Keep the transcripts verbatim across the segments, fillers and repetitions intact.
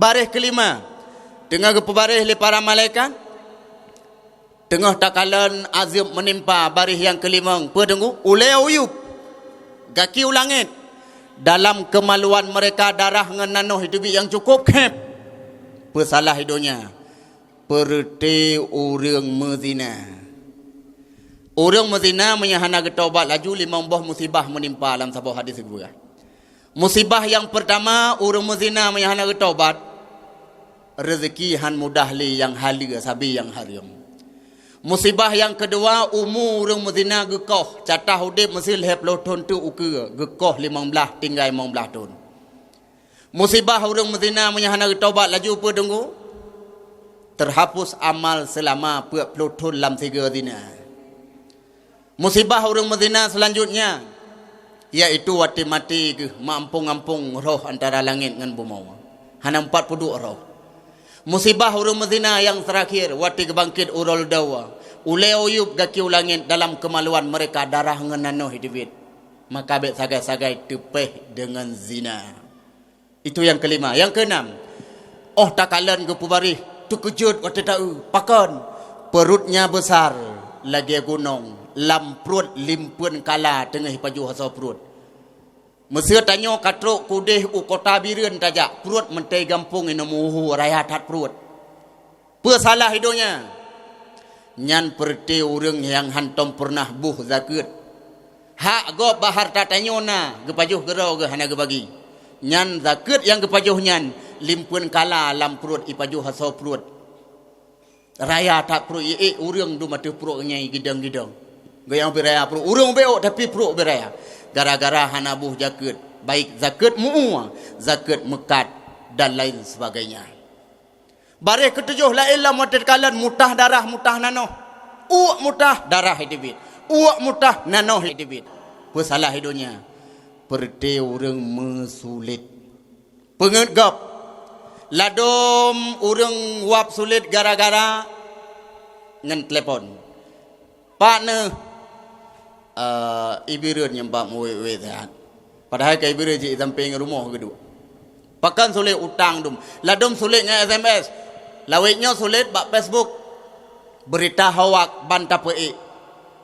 Baréh keulima, teungoh geupeubaréh lé para malaikat, teungoh takalon azeueb meunimpa baréh nyang keulimong. Peue teungku? Ulée uyueb gaki u langét. Dalam keumaluan meureuka darah ngon nanoh jiteubiet nyang cukôp khép. Peue salah i donya? Peureuté ureuëng meuzina. Ureuëng meuzina meunyoe hana geutobat laju limong boh musibah meunimpa lam saboh hadis geupeugah. Musibah nyang peurtama, ureuëng meuzina meunyoe hana geutobat, reuzeuki han mudah lé nyang haleue sabe nyang hareuem. Musibah nyang keudua, umu ureuëng meuzina geukoh, catah udeb meuseue lhée ploh thon teuk ukeue, geukoh limong blaih tinggai limong blaih thon. Musibah ureuëng meuzina meunyoe hana geutobat laju peue teungku? Teuhapus amal seulama peuet ploh thon lam sigoe zina. Musibah ureuëng meuzina seulanjutnya, yaitu watée maté geuh meuampong-ampong roh antara langét ngon bumoe. Hana meupat peuduek roh. Musibah ureuëng meuzina nyang teurakhir, watée geubangkét uroe leudée, ulée uyueb gaki u langét dalam keumaluan meureuka darah ngon nanoh jiteubiet. Maka bék sagai-sagai teupéh deungon zina. Itu nyang keulima. Nyang keunam, óh takalon geupeubaréh, teukeujot watée taeu, pakon? Peurutnya beusar lagée gunong, lam pruet limpeuen kala teungoh jipajoh asoe pruet. Meuseue tanyoe ka trok keudeh u kota Bireuen tajak, pruet meuntée gampông inoe meuhu raya that pruet. Peue salah i donya? Nyan peureuté ureuëng nyang hántom peureunah boh zakeuet. Hak gob bak hareuta tanyoe na, geupajoh keudroe geuh hana geubagi. Nyan zakeuet nyang geupajoh nyan limpeuen kala lam pruet jipajoh asoe pruet. Raya that pruet, jiék ureuëng dum ateueh pruet nyan gidong-gidong. Geuh nyang ubé raya pruet, ureuëng ubé ôk tapi pruet ubé raya. Gara-gara hana boh zakeuet, baik zakeuet meu-ue, zakeuet meukat dan lain sebagainya. Baréh keutujoh laén lam watée takalon mutah darah mutah nanoh. Uek mutah darah jiteubiet. Uek mutah nanoh jiteubiet. Peue salah i donya? Peureuté ureuëng meusulet. Peungeuet gob. Ladôm ureuëng wab sulet gara-gara ngon telepon. Pat neuh, eh, i Bireuen nyang bak meuwét-wét that. Padahai ka i Bireuen jih i sampéng rumoh geuduek. Pakon sulet utang dum. Ladôm sulet ngon S M S. Lawét nyoe sulet bak Facebook. Beurita hoak ban tapeuék.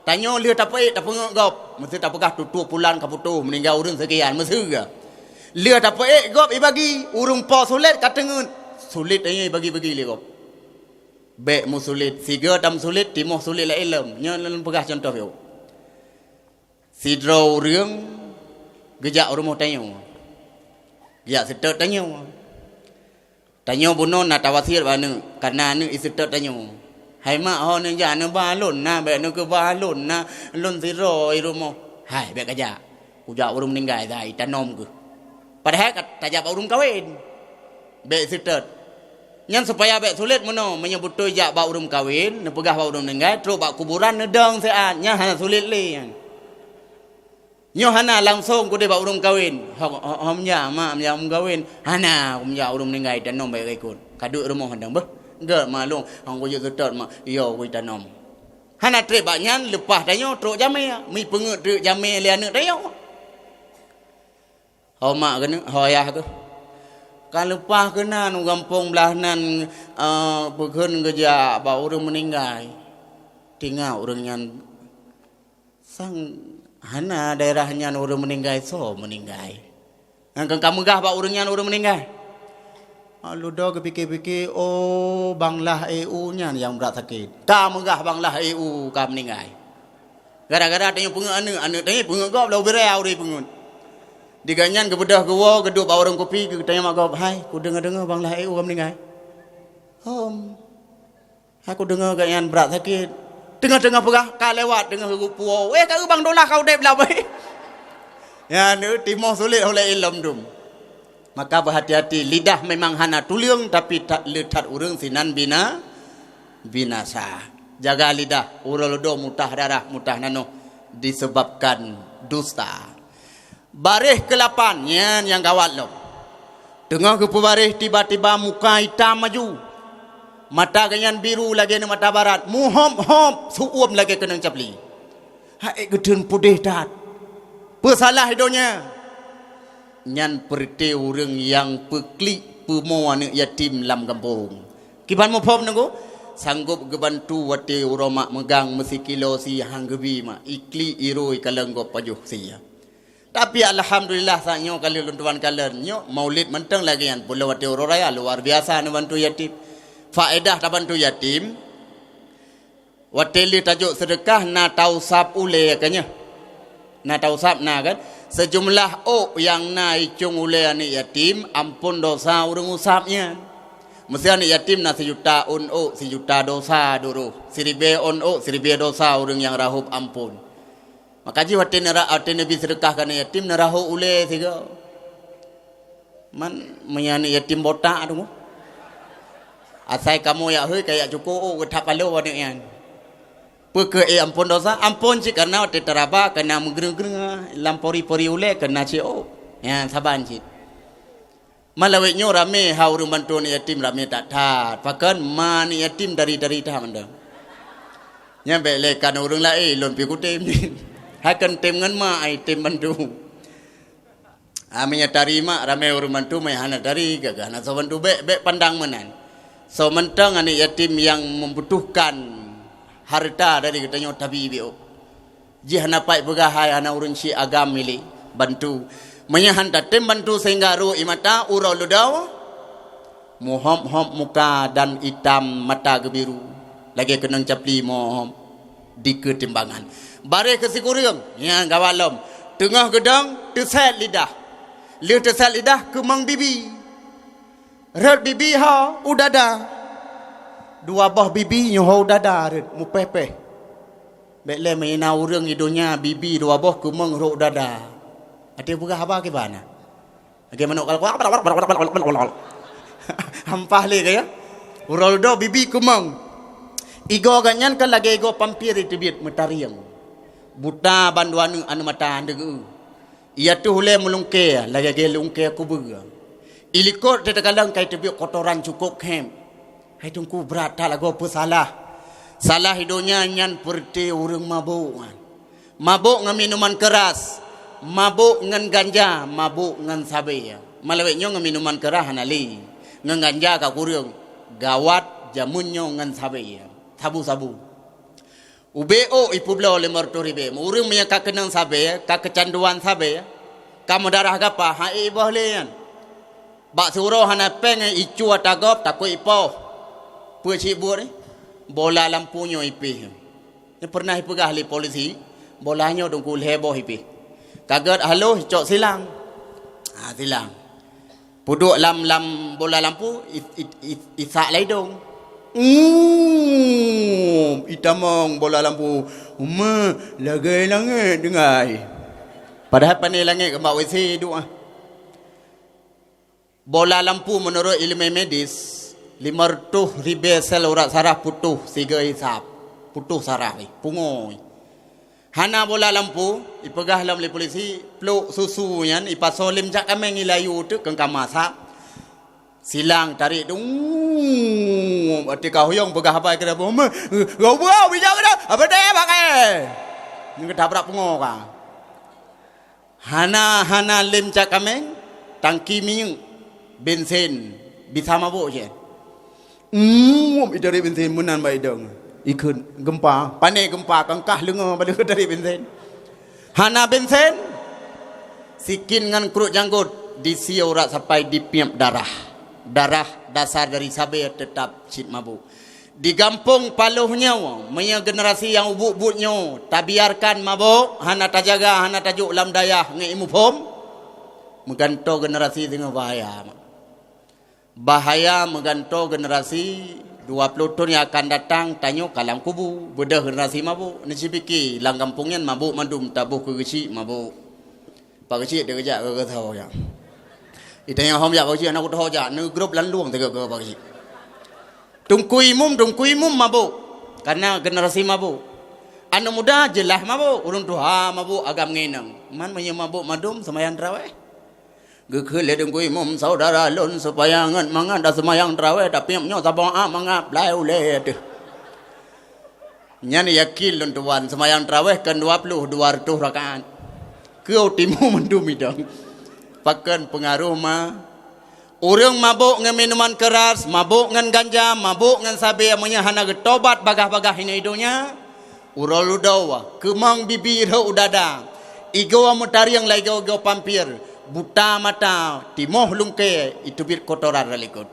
Tanyoe lheueh tapeuék tapeungeuet gob. Meusti tapeugah tutoe pulan ka putôh meuninggai ureuëng seukian. Meusti geuh. Lheueh tapeuék gob jibagi. Ureuëng po sulet ka teungeuet. Sulet tanyoe jibagi-bagi lé gob. Bék meusulet, sigoe tameusulet, timoh sulet laén lom. Nyoe lôn peugah cuntoh yoh. Sidroe ureuëng geujak u rumoh tanyoe. Geujak seutôt tanyoe. Tanyoe bunoe na tawasiet bak aneuëk, kareuna aneuëk jiseutôt tanyoe. "Hai mak, ho neujak neuba lôn na, bék neukeubah lôn na, lôn sidroe i rumoh." "Hai, bék kajak. Kujak ureuëng meuninggai, sai tanom keuh." Padahai ka tajak bak ureuëng kawen. Bék seutôt. Nyan supaya bék sulet meunoe, meunyoe beutôi jak bak ureuëng kawen, neupeugah bak ureuëng meuninggai, trok bak kuburan neudong siat, nyan hana sulet lé nyan. Nyoe hana langsong keudeh bak ureuëng kawen. "Ho, ho, ho meujak, mak, meujak ureuëng kawen." "Hana, meujak ureuëng meuninggai, tanom bék ikot. Ka duek rumoh dong beuh." "Gét, mak lôn, hana kujeuet seutôt, mak. Yo, kujitanom." Hana treb bak nyan, leupah tanyoe trok jamé, meupeungeuet trok jamé lé aneuëk tanyoe. Ho mak keuneuk, ho ayah keuh. Ka leupah keunan u gampông blaih nan, eh, peukheun geujak bak ureuëng meuninggai. Tinggai ureuëng nyan sang hana daerah nyan ureuëng meuninggai, soe meuninggai. Nyan ka meugah bak ureuëng nyan ureuëng meuninggai. Lalu do geupike-pike, oh, bang lah E U nyan nyang brat sakét. Ka meugah bang lah E U ka meuninggai. Gara-gara tanyoe peungeuet aneuëk, aneuëk tanyoe peungeuet gob, lom ubé raya ureuëng peungeuet. Di gobnyan geubeudôh geuwoe, geuduek bak warong kupi, geutanyong bak gob, "Hai, kudeungoe-deungoe bang lah E U ka meuninggai." "Hom." "Hai, kudeungoe gobnyan brat sakét." Teungoh-teungoh peugah, ka lewat, teungoh geupuwoe. "Wéh, ka eu bang dolah ka udeb lam." Nyan, timoh sulet ho laén lom dum. Maka beuhati-hati, lidah memang hana tuleueng, tapi that le that ureuëng sinan bina, binasa. Jaga lidah, uroe leudô mutah darah, mutah nanoh disebabkan dusta. Baréh keulapan, nyan nyang gawat lom. Teungoh geupeubaréh, tiba-tiba muka itam maju. Mata gobnyan biru lagée neu mata barat, muhom-hom, seu-uem lagée keunong capli. Hai geuteun pudeh that. Peusalah i donya. Nyan peureuté ureuëng nyang peuklik Peumo aneuëk yatim lam gampông. Kiban muphom Teungku? Sanggôp geubantu watée uroe mak meugang meusikilo sie han geubi mak, iklik irui kalon gob pajoh sie. Tapi alhamdulillah, saat nyoe ka lheueh lôn tuan kalon, nyoe maulid mantong lagée nyan, pulo watée uroe raya luar biasa neubantu yatim. Faedah tabantu yatim, watée lheueh tajok seudeukah na tausab ulée ka nyoe. Na tausab na kan? Seujumlah ôk nyang na icong ulée aneuëk yatim, ampon dosa ureuëng usab nyan. Meusé aneuëk yatim na sijuta ôn ôk, sijuta dosa duroh. Siribée ôn ôk, siribée dosa ureuëng nyang rahôb ampon. Maka jih watée neura-, watée neubi seudeukah keu aneuëk yatim, neurahôk ulée sigoe. Man, meunyoe aneuëk yatim botak tu, asai kamoe jak hôi, ka jak cukôk, oh, geuthap paloe aneuëk nyan. Peu kheueh, eh, ampon dosa? Ampon cit, kareuna watée taraba, kareuna meugreueng-greueng, lam pori-pori ulée, kareuna cit, oh. Nyan, saban cit. Malawét nyoe ramé ha ureuëng bantu aneuëk yatim, ramé that-that. Pakon ma aneuëk yatim dari-dari that mantong. Nyan bék lé kan ureuëng laén, lôn pi kutem. Hai kan tem ngon ma ai tem bantu. Ah, meunyoe tari mak, ramé ureuëng bantu, meunyoe hana tari, gagah na soe bantu, bék, bék pandang meunan. Soe mantong aneuëk yatim nyang membutuhkan hareuta dari geutanyoe tabi biôh. Jih hana pai peugah hai hana ureuëng syik agam milék, bantu. Meunyoe han tatem bantu sehingga rhot ie mata uroe ludoe, muhom-hom muka dan itam mata geubiru, lagée keunong capli muhom dikeue timbangan. Bareh keu sikureueng, nyang gawat lom. Teungoh geudong, teusét lidah. Lheueh teusét lidah, keumong bibi. Rhot bibi ho u dada. Dua boh bibi nyoe ho u dada rhot, mupéh-péh. Bék lé meuhina ureuëng di donya bibi dua boh keumong rhot u dada. Até peugah haba kiban na. Lagée manok kalak. Hampah lé kaya. Uroe ludoe bibi keumong. Igoe gobnyan kan lagée igoe pampir iteubiet meutarieng. Buta bandua aneuëk, aneuëk mata deugeu. Ia teuh ulée meulungkée lagée lungkée kubeue. Ilikot teukalon kai teubiet kotoran cukôp khém. Hai Teungku, brat that lagoe peusalah. Salah di donya nyan peureuté ureuëng mabôk nyan. Mabôk ngon minuman keuras, mabôk ngon ganja, mabôk ngon sabé. Malawét nyoe ngon minuman keuras hana lé. Ngon ganja ka kureueng. Gawat jameun nyoe ngon sabé. Sabu-sabu. Ubé ôk ipeubloe lima reutôh ribée. Ureuëng meunyoe ka keunong sabé, ka keucanduan sabé, ka meudarah gapa, han ék iboh lé nyan. Bak siuroe hana péng, icu ata gob, takot ipoh. Peue cit buet, eh? Bola lampu nyoe ipéh. Nyoe pernah ipeugah lé polisi, bola nyoe Teungku lhée boh ipéh. Ka gét haloh, icok silang. Ha, silang. Peuduek lam, lam bola lampu, i-, i-, i-, isak lam idong. Uum, itamong bola lampu. Uma, lagée langét deungai. Padahai pane langét keumbak W C duek ah. Bola lampu meunurot iéleumé medis, lima reutôh ribée sel urat saraf putôh sigoe hisab. Putôh saraf, eh, pungo. Hana bola lampu, ipeugah lom lé polisi, plôk susu nyan ipasoe lem jak kaméng ilayue teuk keu kama sab. Silang tarék dung. Até ka huyong peugah haba keu dapur. Meuh, gobau bijak keu dah. Apa deh pakai? Nyang tabrak pungo ka. Hana, hana lem cak kaméng, tangki minyeuk, bensin, bisa mabôk cit. Uum, itarek bensin meunan bak idong. Ikheun gempa, pane gempa, kangkah leungoe bak lheueh tarek bensin. Hana bensin, sikin ngon kruet janggot, disie urat sapai dipiep darah. Darah dasar dari sabé teutap cit mabôk. Di gampông Paloh nyoe, meunyoe generasi nyang ubit-ubit nyoe tabiarkan mabôk, hana tajaga, hana tajok lam dayah ngon ié muphom, meugantoe generasi singoh bahaya. Bahaya meugantoe generasi dua ploh thon nyang akan datang, tanyoe ka lam kubu, beudôh generasi mabôk. Neucipike lam gampông nyan mabôk mandum, taboh keu geuchik mabôk. Pak Geuchik teukeujak keu geuthô jak. Itanyong hom jak Pak Geuchik, hana kuthô jak, neugrôp lam lueng teuka keu Pak Geuchik. Teungku Imum, Teungku Imum mabôk. Kareuna generasi mabôk. Aneuk muda jeulaih mabôk, ureueng tuha mabôk agam ngon inong. Man meunyoe mabôk mandum seumayang tarawèh. Geukheun lé Teungku Imum, "Saudara lôn, supaya ngon mangat dan seumayang tarawèh, tapi nyoe saboh a mangat, blai ulèe teuh." Nyan yakin lôn tuan, seumayang tarawèh kon dua ploh, dua reutôh rakaat. Keu timu mandum idong. Pakon peungaroh ma-, Ureuëng mabök ngon minuman keuras, mabök ngon ganja, mabök ngon sabé, meunyoe hana geutobat bagaih-bagaih inoe donya, uroe ludoe, keumong bibi rhot u dada, igoe meutarieng lagée igoe pampir, buta mata, timoh lungkée, iteubiet kotoran lam likot.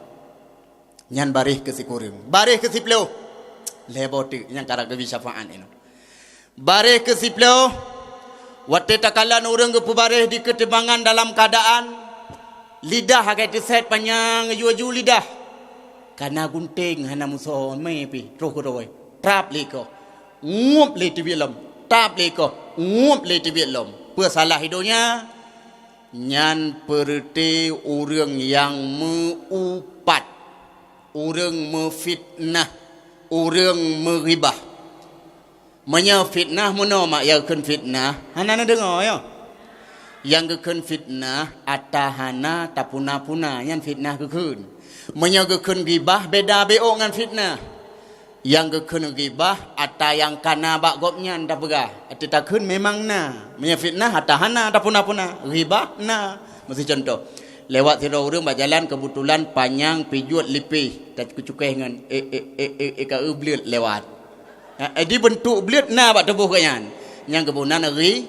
Nyan baréh keu sikureueng. Baréh keu siploh. Lhée boh teuk nyang ka rab geubi syafaat inoe. Baréh keu siploh, watée takalon ureuëng geupeubaréh di keutimbangan dalam keuadaan lidah hagée teuset panyang, ju-ju lidah. Kana gunténg hana musoh mé pih, troh keudroe. Trab lé koh, ngueb lé teubiet lom. Trab lé koh, ngueb lé teubiet lom. Peue salah i donya? Nyan peureuté ureuëng nyang meu-upat, ureuëng meufitnah, ureuëng meuribah. Meunyoe fitnah meunoe mak ya geukheun fitnah, hana neudeungoe nyoe. Nyang geukheun fitnah ata hana tapuna-puna, nyan fitnah geukheun. Meunyoe geukheun gibah, beda beok ngon fitnah. Nyang geukheun gibah ata nyang kana bak gobnyan tapeugah, até takheun memang na. Meunyoe fitnah ata hana tapuna-puna, gibah na. Meusi contoh, lewat sidroe ureuëng bak jalan keubeutulan panyang pijuet lipéh, tacukéh ngon e, e, e, e, e, ka eu bleuet lewat. Ha, eh, di beuntuk bleuet na bak tuboh gobnyan. Nyang geubuna ri,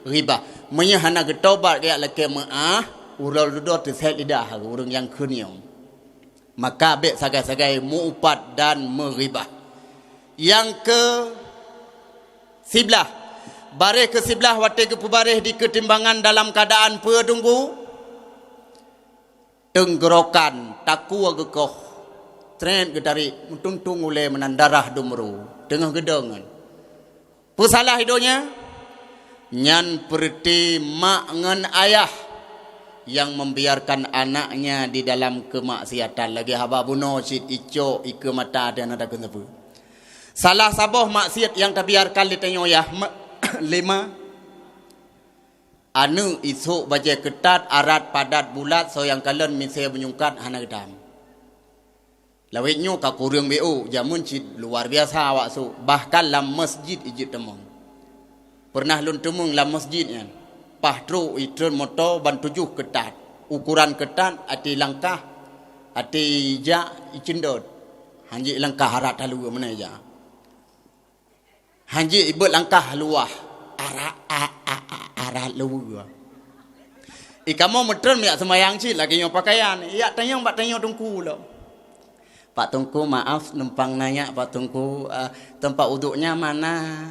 ribah. Meunyoe hana geutobat geujak lakée meuáh, uroe ludoe teuset lidah ureuëng nyang kheun nyoe. Maka bék sagai-sagai meu-upat dan meuribah. Nyang keu siblaih, baréh keu siblaih watée geupeubaréh di keutimbangan dalam keuadaan peue teungku? Teunggerokan, takue geukoh, trét geutarék, meutuntung ulée meunan darah dum ru, teungoh geudong ngon. Peusalah i donya, nyan peureuté mak ngon ayah nyang membiarkan anaknya di dalam keumaksiatan, lagée haba bunoe cit icok ikeue mata dan ada keuneupeu. Salah saboh maksiat nyang tabiarkan lé tanyoe yah me-, lima. Aneuëk isok bajée keutat, arat padat bulat, soe nyang kalon misée beunyungkat hana geutam. Lawét nyoe ka kureueng B O, jameun cit luar biasa awak sôk, bahkan lam masjid ijeuet tamong. Peureunah lôn teumeung lam masjid nyan, paih trok itreun moto ban tujoh keutat, ukoran keutat até langkah, até ijak icendot, hanjeuet langkah arat haleue meunan ijak. Hanjeuet ibeuet langkah luwah, arat, a, a, a, arat luweue. I kamoe meutreun miyak seumayang cit lagée nyoe pakaian, yak tanyong bak tanyoe teungku lom. Pak Teungku, maaf numpang nanya, Pak Teungku, eh, tempat uduknya mana?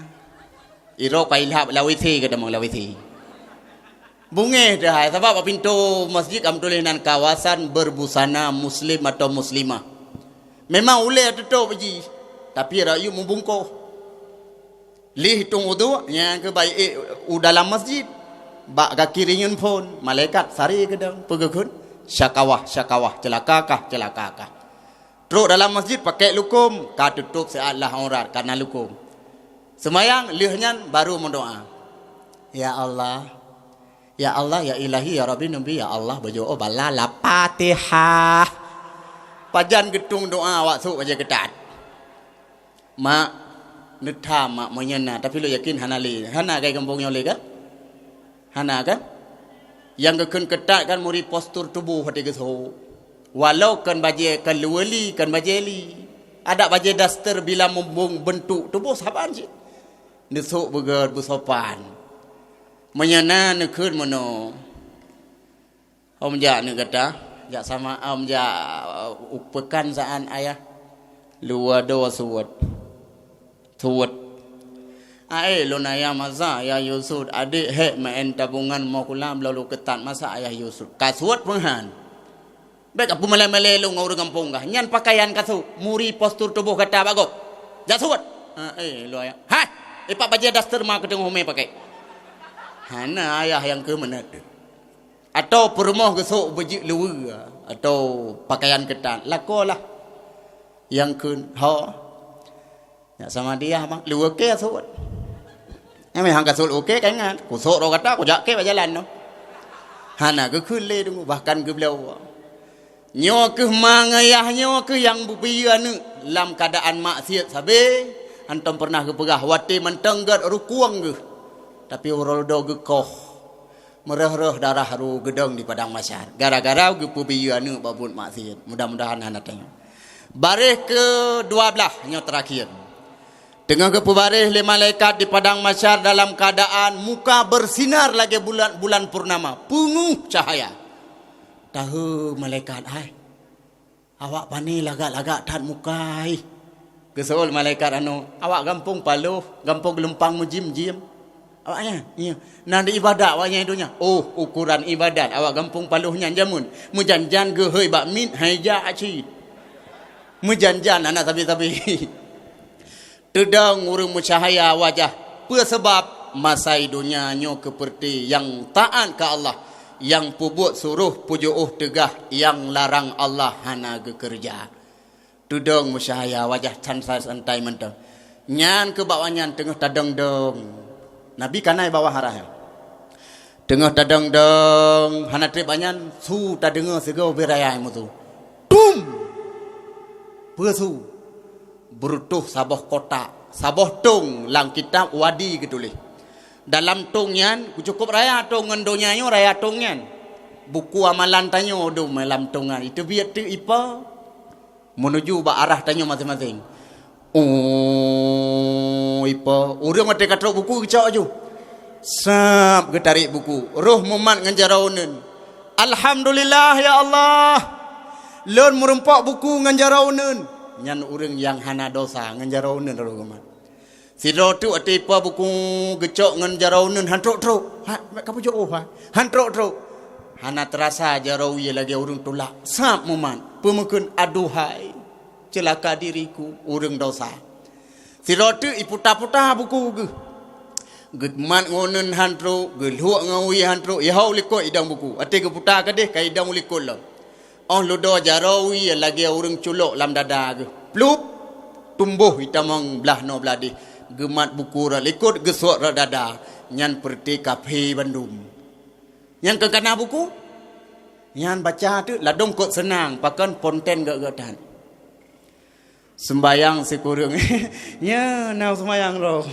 Irok pailhab lawisi keu tamong lawisi. Bungéh teuhai, sabab bak pintoe masjid ka meutuléh nan kawasan berbusana muslim atau muslimah. Memang ulée teutôb jih, tapi rakyat meubungkoh. Lheuh tueng uduk, nyang keuh bayeue u dalam masjid. Bak gaki rinyun phon, malaikat sari keudong, peugeukeun, "Syakawah, syakawah, ceulaka kah, ceulaka kah." Trok dalam masjid pakai lukôm, ka tutôb siat lah aurat, ka na lukôm. Seumayang, lheueh nyan baru meudoá, "Ya Allah, ya Allah, ya Ilahi, ya Rabbi, Nabi, ya Allah, beujoe bala la Fatihah." Pajan geutueng doá awak sôk bajée keutat. Mak, neutha mak meunyoe na, tapi lôn yakin hana lé. Hana kai gampông nyoe lé kan? Hana kan? Nyang geukheun keutat kan muri postur tuboh watée geusôk. Walau kon bajée, kon luweue li, kon bajée li. Adak bajée daster bila mumbong beuntuk tuboh saban cit. Neusôk beugét beusopan. Meunyoe na neukheun meunoe. Hom jak aneuk gata, jak sama hom jak, uh, u peukan sa'an ayah. Luwa do suwot. Suwot. Ae lôn ayah masa ayah Yusuf, adek hek maén tabungan moh kulam lalu keutat masa ayah Yusuf. Ka suwot peunhan. Bèk ka peumalée-malée lôn ngon ureuëng gampông kah. Nyan pakaian ka sôk, muri postur tuboh gata bak gob. Jak suwot. Ae lôn ayah. Hai, ipak bajée daster ma keuteungoh humé pakai. Hana ayah nyang keu meunan. Atau peurumoh geusôk beujeuet luweue, atau pakaian keutat, lakoe lah. Nyang kheun, ho. Nyak sama diah bang, luweue keu sôk. Nyang meuhang ka sôk luweue keu ka ingat, kusôk droe gata, kujak keu bak jalan tu. Hana geukheun lé deungoe, bahkan geubloe. Nyoe kheueh ma ngon yah nyoe kheueh nyang beubiyeu aneuk lam keuadaan maksiet sabe, hantom peureunah geupeugah watée mantong gét rukueng geuh. Tapi uroe do geukoh. Meureuh-reuh darah ru geudong di padang mahsyar. Gara-gara geupeubiyeu aneuëk bak buet maksiat. Mudah-mudahan hana tanyoe. Baréh keudua blaih nyoe terakhir. Teungoh geupeubaréh lé malaikat di padang mahsyar dalam keuadaan muka bersinar lagée bulan, bulan purnama, peungeuh cahaya. Tahe malaikat, "Hai, awak pane lagak-lagak that muka, ih?" Geuseuôt malaikat anoe, "Awak gampông paloh, gampông geulumpang meujim-jim." Awaknyan, iya. Na di ibadat awaknyan di donya. Oh, ukoran ibadat awak gampông paloh nyan jameun. Meujan-jan geuhôi bak miet hai jak cit. Meujan-jan hana sabe-sabe. Teudong ureuëng meucahya wajah. Peue sabab? Masa i donya nyoe keupeureuté nyang taát keu Allah, nyang peubuet suroh, peujiôh teugah, nyang larang Allah hana geukeureuja. Teudong meucahya wajah santai-santai mantong. Nyan keuh bak awaknyan teungoh tadong-dong. Nabi kana i bawah arah nyan. Teungoh tadong-dong, hana treb awaknyan, su tadeungoe sigoe ubé raya musu. Tum! Peue su? Beureutoh saboh kotak, saboh tong lam kitab wadi geutuléh. Dalam tong nyan, cukup raya tong ngon donya nyoe raya tong nyan. Buku amalan tanyoe dum lam tong nyan. Iteubiet teuk ipa. Meunuju bak arah tanyoe maséng-maséng. Oh, ipa, ureuëng watée ka trok buku geucok aju. Sab geutarek buku, roh mumat ngon jaroe uneuen. "Alhamdulillah, ya Allah! Lôn meurumpok buku ngon jaroe uneuen." Nyan ureuëng nyang hana dosa ngon jaroe uneuen roh mumat. Sidroe teuk watée ipa buku geucok ngon jaroe uneuen han trok-trok. Ha, ka pujoe, oh, ha. Han trok-trok. Hana teurasa jaroe wie lagée ureuëng tulak. Sab mumat. Peumeukeun, "Aduhai, ceulaka diriku, ureuëng dosa." Sidroe teuk iputa-puta buku geuh. Geumat ngon uneuen han trok, geulhuek ngon wie han trok, ihau likot idong buku. Watée geuputa keudeh ka idong likot lom. Óh ludoe jaroe wie lagée ureuëng culok lam dada geuh. Plup! Tumboh itamong blaih noe blaih deh. Geumat buku rot likot geusuet rot dada. Nyan peureuté kaphé bandum. Nyang ka kana buku? Nyan baca teuk ladôm kot seunang, pakon ponten gét-gét that. Seumbayang sikureueng, nya na seumbayang roh.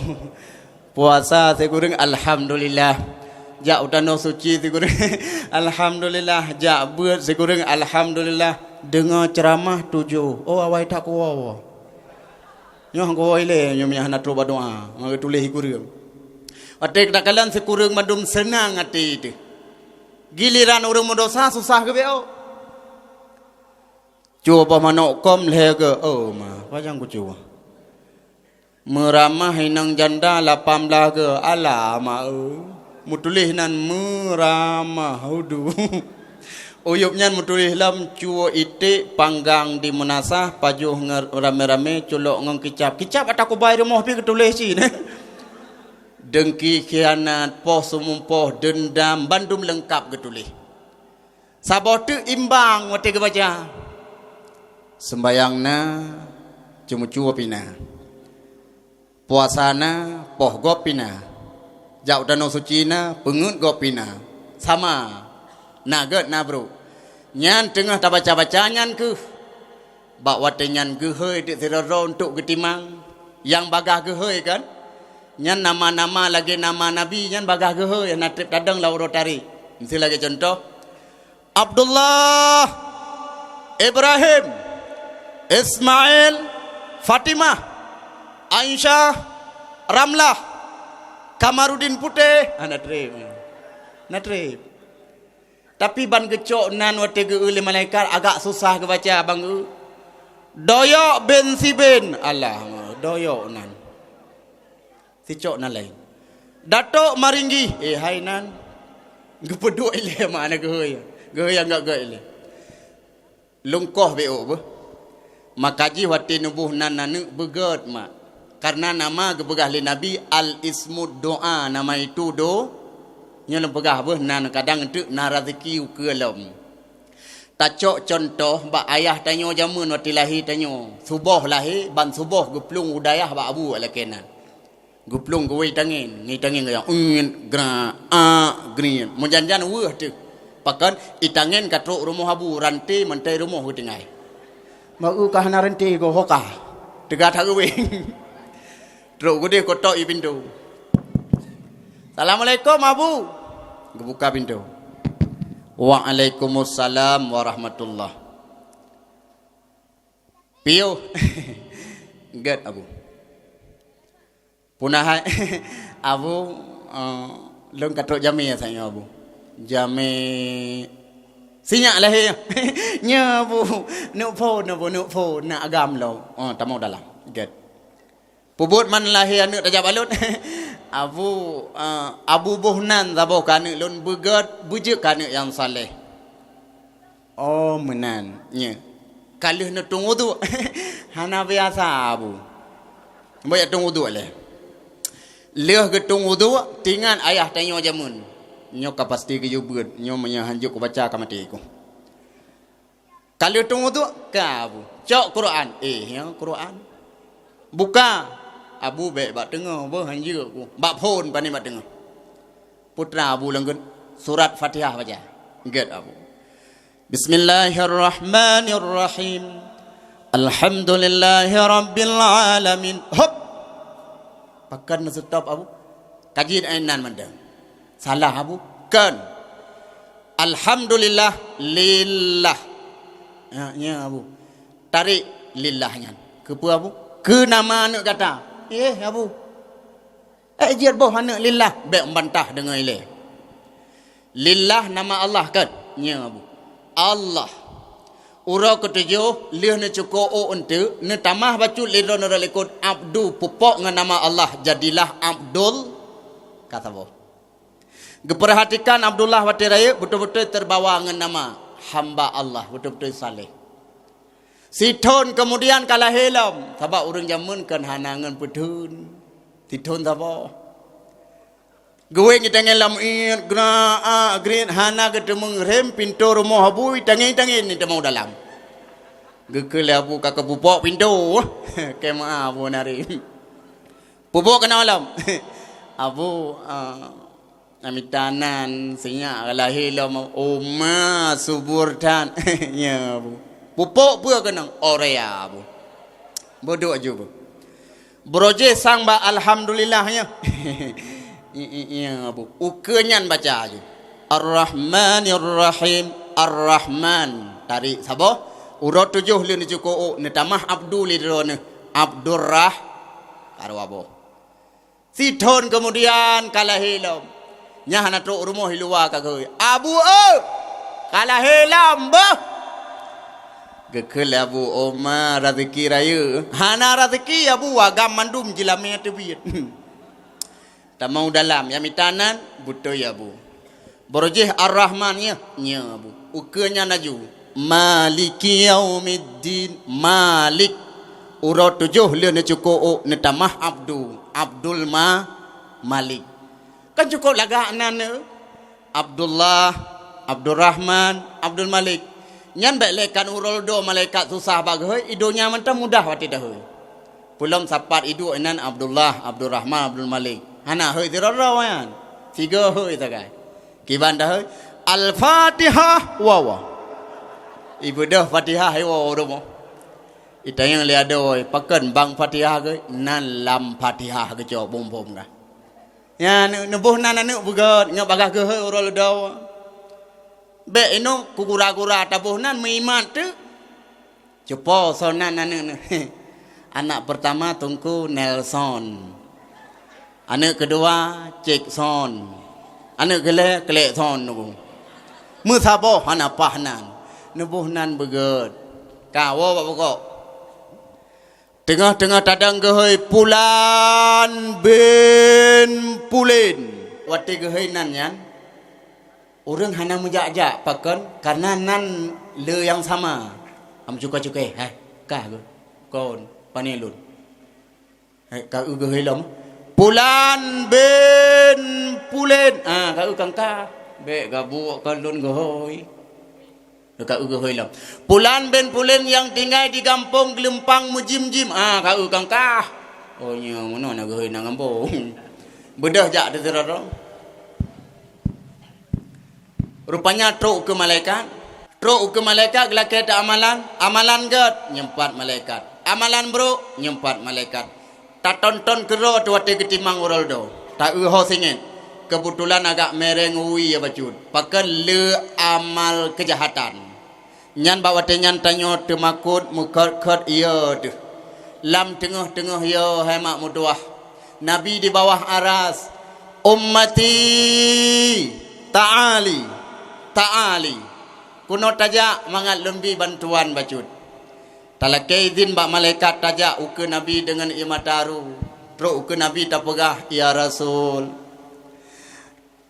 Puasa sikureueng, alhamdulillah. Jak u tanoh suci sikureueng, alhamdulillah. Jak beuet sikureueng, alhamdulillah. Deungoe ceuramah tujoh, oh, awai that kuwoe. Nyoe han kuwoe ilée, nyoe meunyo hana trok bak doa, ngon geutuléh sikureueng. Watée takalon sikureueng mandum seunang até teuh. Giliran ureuëng meudosa susah geubeuet. Cue boh manok kôm lhée geuh, oh ma, pajan kucue. Meuramah inong janda lapan blaih geuh, alah ma eu. Meutuléh nan meuramah, udu. Uyueb nyan meutuléh lom cue iték panggang di meunasah, pajoh ngon ramé-ramé, culok ngon kicab. Kicab ata kubai rumoh pih geutuléh cit. Deungki, khianat, poh seumumpoh, deundam, bandum leungkab geutuléh. Saboh teuk imbang watée geubaca. Seumbayang na, ceumeucue pih na. Puasa na, poh gob pih na. Jak u tanoh suci na, peungeuet gob pih na. Sama, na gét na brok. Nyan teungoh tabaca-baca nyan keuh. Bak watée nyan geuhôi teuk sidroe-droe untuk geutimang. Nyang bagaih geuhôi kan? Nyan nama-nama lagée nama nabi nyan bagaih geuhôi, hana treb tadong lam uroe tarikh. Miseu lagée cuntoh, Abdullah, Ibrahim, Ismail, Fatimah, Aisyah, Ramlah, Kamarudin Putéh, hana treb. Hana treb. Tapi ban geucok nan watée geu-eu lé malaikat agak susah geubaca ban geu-eu. Doyok bin Siben, alah, doyok nan. Sicok nan laén. Datok Maringgi, eh hai nan. Geupeuduek ilée ma na geuhôi. Geuhôi nyang gét-gét ilée. Lungkoh bék beuh. Maka jih watée neuboh nan aneuëk beugét mak. Kareuna nama geupeugah lé Nabi, "Al-ismud doa," nama itu do-, nyoe lôn peugah beuh nan kadang teuk na raseuki ukeue lom. Tacok cuntoh bak ayah tanyoe jameun watée lahé tanyoe. Suboh lahé, ban suboh geuplueng u dayah bak abu lakée nan. Geuplueng geuwée tangen, ngi tangen geuya, "Eun, gra, a, grin." Meujan-jan weueh teuh. Pakon, i tangen ka trok rumoh abu, ranté mantong rumoh geutinggai. Meu ka hana ranté goh hoka. Teuga that geuwée. Trok geudeh kotok i pintoe. "Assalamualaikum, Abu." Geubuka pintoe. Waalaikumsalam warahmatullah. Piôh. Gét, Abu. Puna hai. Abu, eh, lôn ka trok jamé asai nyoe, Abu. Jamé sinyak lahé. Nyoe, Abu. Neuk phôn, Abu, neuk phôn, neuk agam lom. Oh, tamong dalam. Gét. Peubuet man lahé aneuk tajak balut. Abu, eh, Abu boh nan saboh keu aneuk lôn, beugét, beujeuet keu aneuk nyang saleh. Oh, meunan. Nyoe. Ka lheueh neutueng uduk. Hana biasa, Abu. Bèk tueng uduk lé. Lheueh geutueng uduk, teuingat ayah tanyoe jameun. Nyoe ka pasti geuyue beuet. Nyoe meunyoe hanjeuet kubaca ka maté ku. Ka lheueh tueng uduk, ka Abu. Cok Quran. Eh, ya Quran. Buka. Abu bèk bak teungoh, beuh hanjeuet ku. Bak phôn pane bak teungoh. Putra Abu langgeut surat Fatihah baca. Gét, Abu. Bismillahirrahmanirrahim. Alhamdulillahirabbil alamin. Hop. Pakon neusutop, Abu? Ka jeuet inan mantong. Salah, Abu. Kon. Alhamdulillah lillah. Ya, ya, Abu. Tarek lillah nyan. Keupeue, Abu? Keu nama aneuk gata. Eh, Abu. Eh, jeuet boh aneuk lillah, bèk membantah deungon ilèe. Lillah nama Allah kan? Nyoe, Abu. Allah. Uroe keutujoh lheueh neucukôh ôk eunteuk, neutamah bacut lé droeneuh rot likot abdu, peuphok ngon nama Allah, jadilah Abdul. Ka saboh. Geupeurhatikan Abdullah watèe rayeuk, beutôi-beutôi teubawa ngon nama hamba Allah, beutôi-beutôi saleh. Sithon keumudian ka lahé lom, sabab ureueng jameun kan hana ngon peutheun. Sithon saboh. Geuwéng itangén lam iet, gra-, a, grit, hana geuteumeung rem, pintoe rumoh Abu itangén-tangén itamong dalam. Geukheun lé Abu ka keupupok pintoe. Keu meu'ah Abu narem. Pupok keunoe lom. Abu, a, Namita nan, sinyak ka lahé lom, oma subur that. Nyoe, Bu. Pupok peue keunong? Orea, Bu. Beudôk aju, Bu. Beurojéh sang bak alhamdulillah, nyoe. I, i, iya, Bu. Ukeue nyan baca aju. Ar-Rahmanir Rahim. Ar-Rahman. Tarék saboh. Uroe tujoh lheueh neucukôh ôk, neutamah Abdu lé droeneuh. Abdurrah-, ka dua boh. Sithon keumudian ka lahé lom. Nyan hana trok rumoh, i luwa ka geuhôi. "Abu, eu! Ka lahé lom, beuh!" Geukheun lé Abu, "Oma, raseuki rayeuk." "Hana raseuki, Abu, agam mandum jilamé teubiet." Tamong dalam, nyang mita nan, beutôi, Abu. Beurojéh Ar-Rahman, nyoe, nyoe, Bu. Ukeue nyan laju, Maliki yaumiddin, Malik. Uroe tujoh lheueh neucukôh ôk, neutamah Abdu, Abdul Ma-, Malik. Kan cukôp lagak nan, eh? Abdullah, Abdurrahman, Abdul Malik. Nyan bèk lé kan uroe dudoe malaikat susah bak geuhôi, i donya mantong mudah watèe tahôi. Peulom sapat iduek inan Abdullah, Abdurrahman, Abdul Malik. Hana hôi sidroe-droe nyan. Sigoe hôi sagai. Kiban tahôi, "Al-Fatihah, wa, wa." Ibeudôh Fatihah, i wa, wa, rumoh. Itanyong lé adoe, "Pakon bang Fatihah geuh?" "Nan lam Fatihah geucok bom-bom kah." Nyan, neuboh nan aneuk beugét, nyoe bagaih geuhôi uroe dudoe. Bèk inoe keu gura-gura taboh nan meuimat teuk. Cupo soe nan aneuk nyoe. Anak pertama Teungku Nelson. Aneuk keudua Jackson. Aneuk keulhèe Klekson nyoe. Meusaboh hana paih nan. Neuboh nan beugét. Ka woe bak bukôk. Teungoh-teungoh tadong geuhôi Pulan bin Pulen. Watèe geuhôi nan nyan, ureueng hana meujak-jak, pakon? Karena nan le nyang sama. Am cuka-cuka, "Hai, kah geuh, kon, pane lôn." "Hai, ka eu geuhôi lom." "Pulan bin Pulen." "Ah, ka eu kan kah." "Bèk gabuk kon lôn geuhôi." Ka eu geuhôi lom. "Pulan bin Pulen yang tinggai di gampông Geulumpang Meujim-jim." "Ah, ka eu kan kah." "Oh, nyoe meunoe na geuhôi na gampông." Beudôh jak teuseurong. Rupanya trok ukeue malaikat. Trok ukeue malaikat geulakèe teuamalan. Amalan gèt, nyoe pat malaikat. Amalan brôk, nyoe pat malaikat. Taton-ton keudroe teuh watèe geutimang uroe dudoe. Ta-eu ho singèt. Keubeutulan agak mereng wie bacut, pakon le amal keujahatan. Nyan bak watée nyan tanyoe teumakot meukhot-khot ie deuh. Lam teungoh-teungoh ie hai mak meutuwah, Nabi di bawah aras, "Ummati, ta'ali, ta'ali." Keunoe tajak mangat lôn bi bantuan bacut. Talakée idhin bak malaikat tajak ukeue Nabi deungon ié mata aru. Trok ukeue Nabi tapeugah, "Ya Rasul,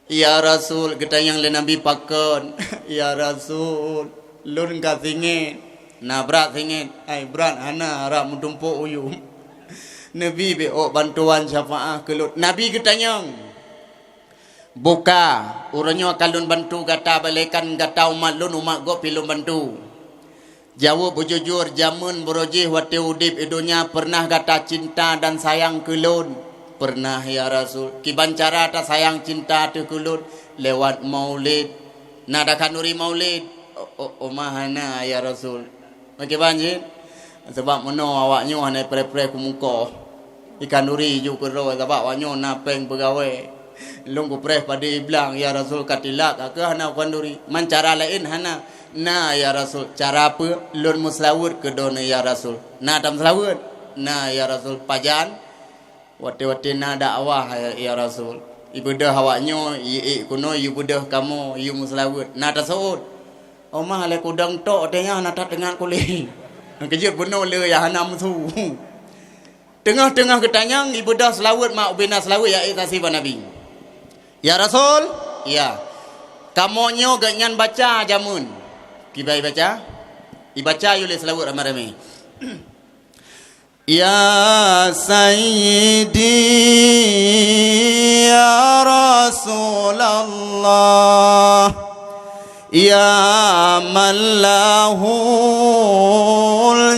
ya Rasul," geutanyong lé Nabi, "Pakon?" "Ya Rasul, lôn ka singét." "Na brat singét?" "Ai brat hana, rab meutumpok uyum." "Nabi, beuôk bantuan syafaah keu lôn." Nabi geutanyong, "Buka, uroe nyoe ka lôn bantu gata, balaikan gata umat lôn, umat gob pih lôn bantu. Jaweueb beujujur, jameun barô jih watée udeb i donya peureunah gata cinta dan sayang keu lôn?" "Peureunah, ya Rasul." "Kiban cara tasayang cinta teuh keu lôn?" "Lewat maulid." "Na takhanduri maulid?" "O, o, oma hana, ya Rasul." Meukiban jih, sabab meunoe awaknyoe hana preh-preh keu mukoh. Ikhanduri ju keudroe sabab awaknyoe na péng peugawée. Lôn kupreh padé iblang, ya Rasul, ka tilak, ka keuh hana kukhanduri. Man cara laén hana? Na, ya Rasul. Cara peue? Lôn meuseulaweuet keu droeneuh, ya Rasul. Na tameuseulaweuet? Na, ya Rasul. Pajan? Watée-watée na dakwah, ya, ya Rasul. Ibeudôh awaknyoe, iék keunoe, ibeudôh kamoe, ié meuseulaweuet. Na taseuôt? Oma lé kudong tok teuh nyan na that teungat kulé. Keujeuet bunoe le ya hana meusu. Teungoh-teungoh geutanyong, ibeudôh seulaweuet mak ubena seulaweuet ya ék saksi bak Nabi. "Ya Rasul, ya. Kamoe nyoe geuh nyan baca jameun." Kiban ibaca? Ibaca yue lé seulaweuet ramé-ramé. Ya Sayyidi, ya Rasulullah, ya man lahul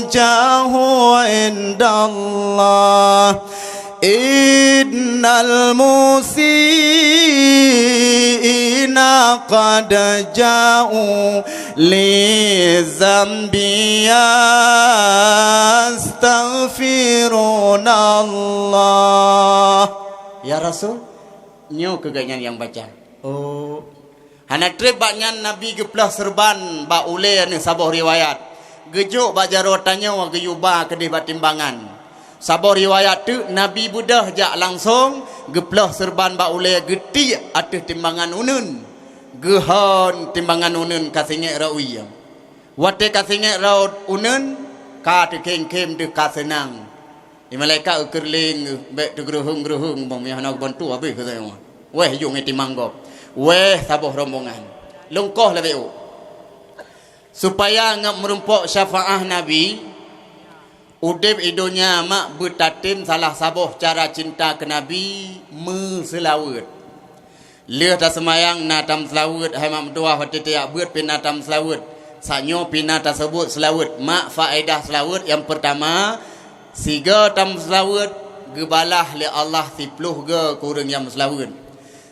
jahu indallah, innal musiina qad ja'u li zambi yastaghfirunallah. Ya Rasul, nyoe keuh geuhnyan nyang baca. Oh. Hana treb bak nyan Nabi geuploh seureuban bak ulée, aneuk saboh riwayat. Geujok bak jaroe tanyoe geuyue ba keudeh bak timbangan. Saboh riwayat teuk Nabi beudôh jak langsong geuploh seureuban bak ulée geutiek ateueh timbangan uneuen. Geuhon timbangan uneuen ka singét rot wie. Watée ka singét rot uneuen, ka teukhém-khém deuh ka seunang. Di malaikat geukeureuléng geuh, bék teugeureuheueng-geureuheueng, bang meunyo hana geubantu habéh keu tanyoe. Wéh, jong itimang gob. Wéh, saboh rombongan. Lungkoh leubeh ôk. Supaya ngat meurumpok syafaah Nabi, udeb i donya mak beutatem salah saboh cara cinta keu Nabi, meuseulaweuet. Lheueh taseumayang na tameuseulaweuet, hai mak meutuwah, watée tajak beuet pih na tameuseulaweuet. Saat nyoe pih na taseubut seulaweuet. Mak faedah seulaweuet nyang peurtama, sigoe tameuseulaweuet geubalah lé Allah siploh goe keu ureuëng nyang meuseulaweuet.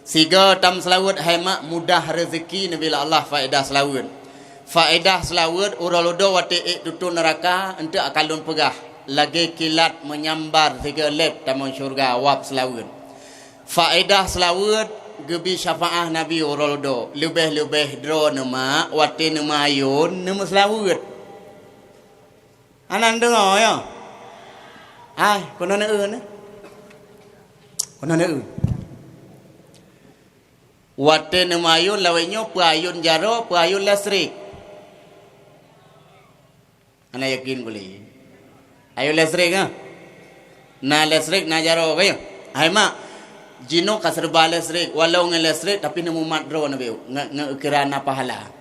Sigoe tameuseulaweuet hai mak mudah reuzeuki neubri lé Allah faedah seulaweuet. Faedah seulaweuet uroe ludoe watée ék tutoe neuraka, eunteuk akan lôn peugah, lagée kilat meunyambar sigoe leb tamong syeuruga wab seulaweuet. Faedah seulaweuet geubi syafaah Nabi uroe ludoe, leubeh-leubeh droeneuh mak watée neumayôn neumeuseulaweuet. Hana neudeungoe nyoe? Hai, keunoe neueu nyoe. Keunoe neueu. Watée neumayôn lawét nyoe peuayôn jaroe, peuayôn listrik. Hana yakin gulé. Ayôn listrik, ah. Na listrik, na jaroe, ka nyoe? Hai mak, jinoe ka seureuba listrik, walau ngon listrik, tapi neumumat droe neubeuet, nge-, nge-, kira na pahala.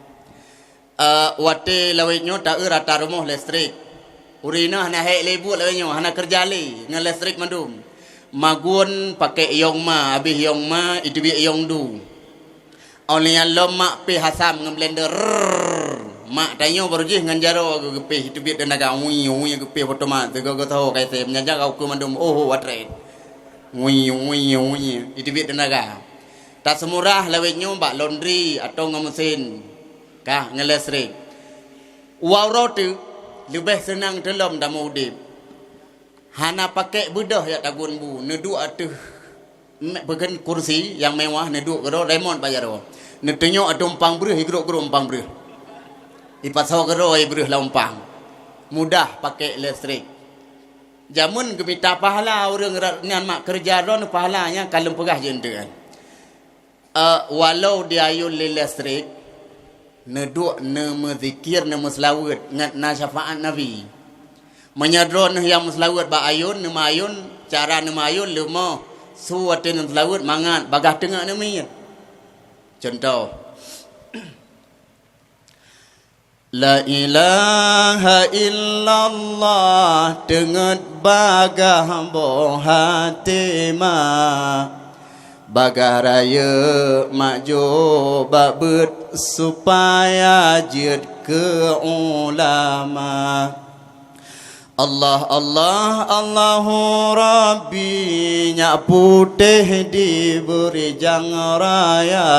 Eh, watée lawét nyoe taeu rata rumoh listrik. Ureuëng inong hana hék lé buet lawét nyoe, hana keureuja lé, ngon listrik mandum. Magun pakék yong ma, abéh yong ma, iteubiet yong du. Óh lheueh nyan lom mak péh asam ngon blender. Rrrr. Mak tanyoe barô jih ngon jaroe geu-, geupéh, teubiet teunaga. Ui, ui, geupéh otomat. Sigoe geusoe kai sém. Nyan jak ka ukeue mandum. Oh, oh, watrét. Ui, ui, ui. Iteubiet teunaga. Taseumurah lawét nyoe bak laundry atau ngon meusén. Kah, ngon listrik. Uroe teuk leubeh seunang teulom tameuudeb. Hana pakék beudôh jak tagun bu. Neuduek ateueh Me-, bukon kursi nyang mewah, neuduek keudroe, remote bak jaroe. Neutunyok ateueh umpang breueh, igrok-grok umpang breueh. Ipasoe keudroe, ibreueh lam umpang. Mudah pakai listrik. Jameun geumita pahala ureuëng ra-, nyan mak keureuja droeneuh pahala nyan ka lheueh peugah jeuet enteuk. Eh, walau diayun lé listrik, neuduek neumeuzikir, neumeuseulaweuet ngat na syafaat Nabi. Meunyoe droeneuh nyang meuseulaweuet bak ayun, neumeuayun, cara neumeuayun leumoh su watée neuseulaweuet mangat bagaih teungeut neumiet. Cuntoh, La ilaha illallah, teungeut bagaih boh até ma. Bagaih rayeuk mak jok bak beuet supaya jeuet keu ulama. Allah, Allah, Allahu Rabbi, nyak putéh di Beurijang Raya.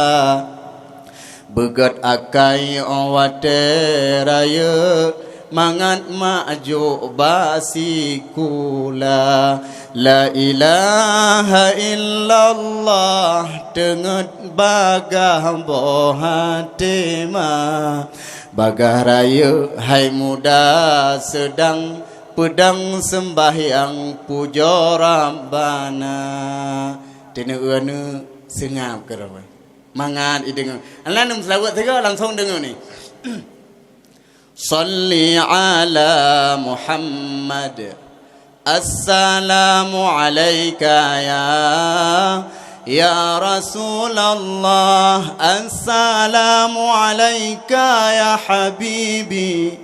Beugét akai 'oh watée rayeuk, mangat mak jok bak sikula. La ilaha illallah, teungeut bagaih boh até ma. Bagaih rayeuk hai muda seudang peudang seumbahyang pujoe Rabbana. Teuneu-eu aneuk seungab keudroe. Mangat ideungoe. Alah neumeuseulaweuet sigoe langsong deungoe ni. Shalli ala Muhammad. Assalamu alaika ya, ya Rasulullah. Assalamu alaika ya habibi,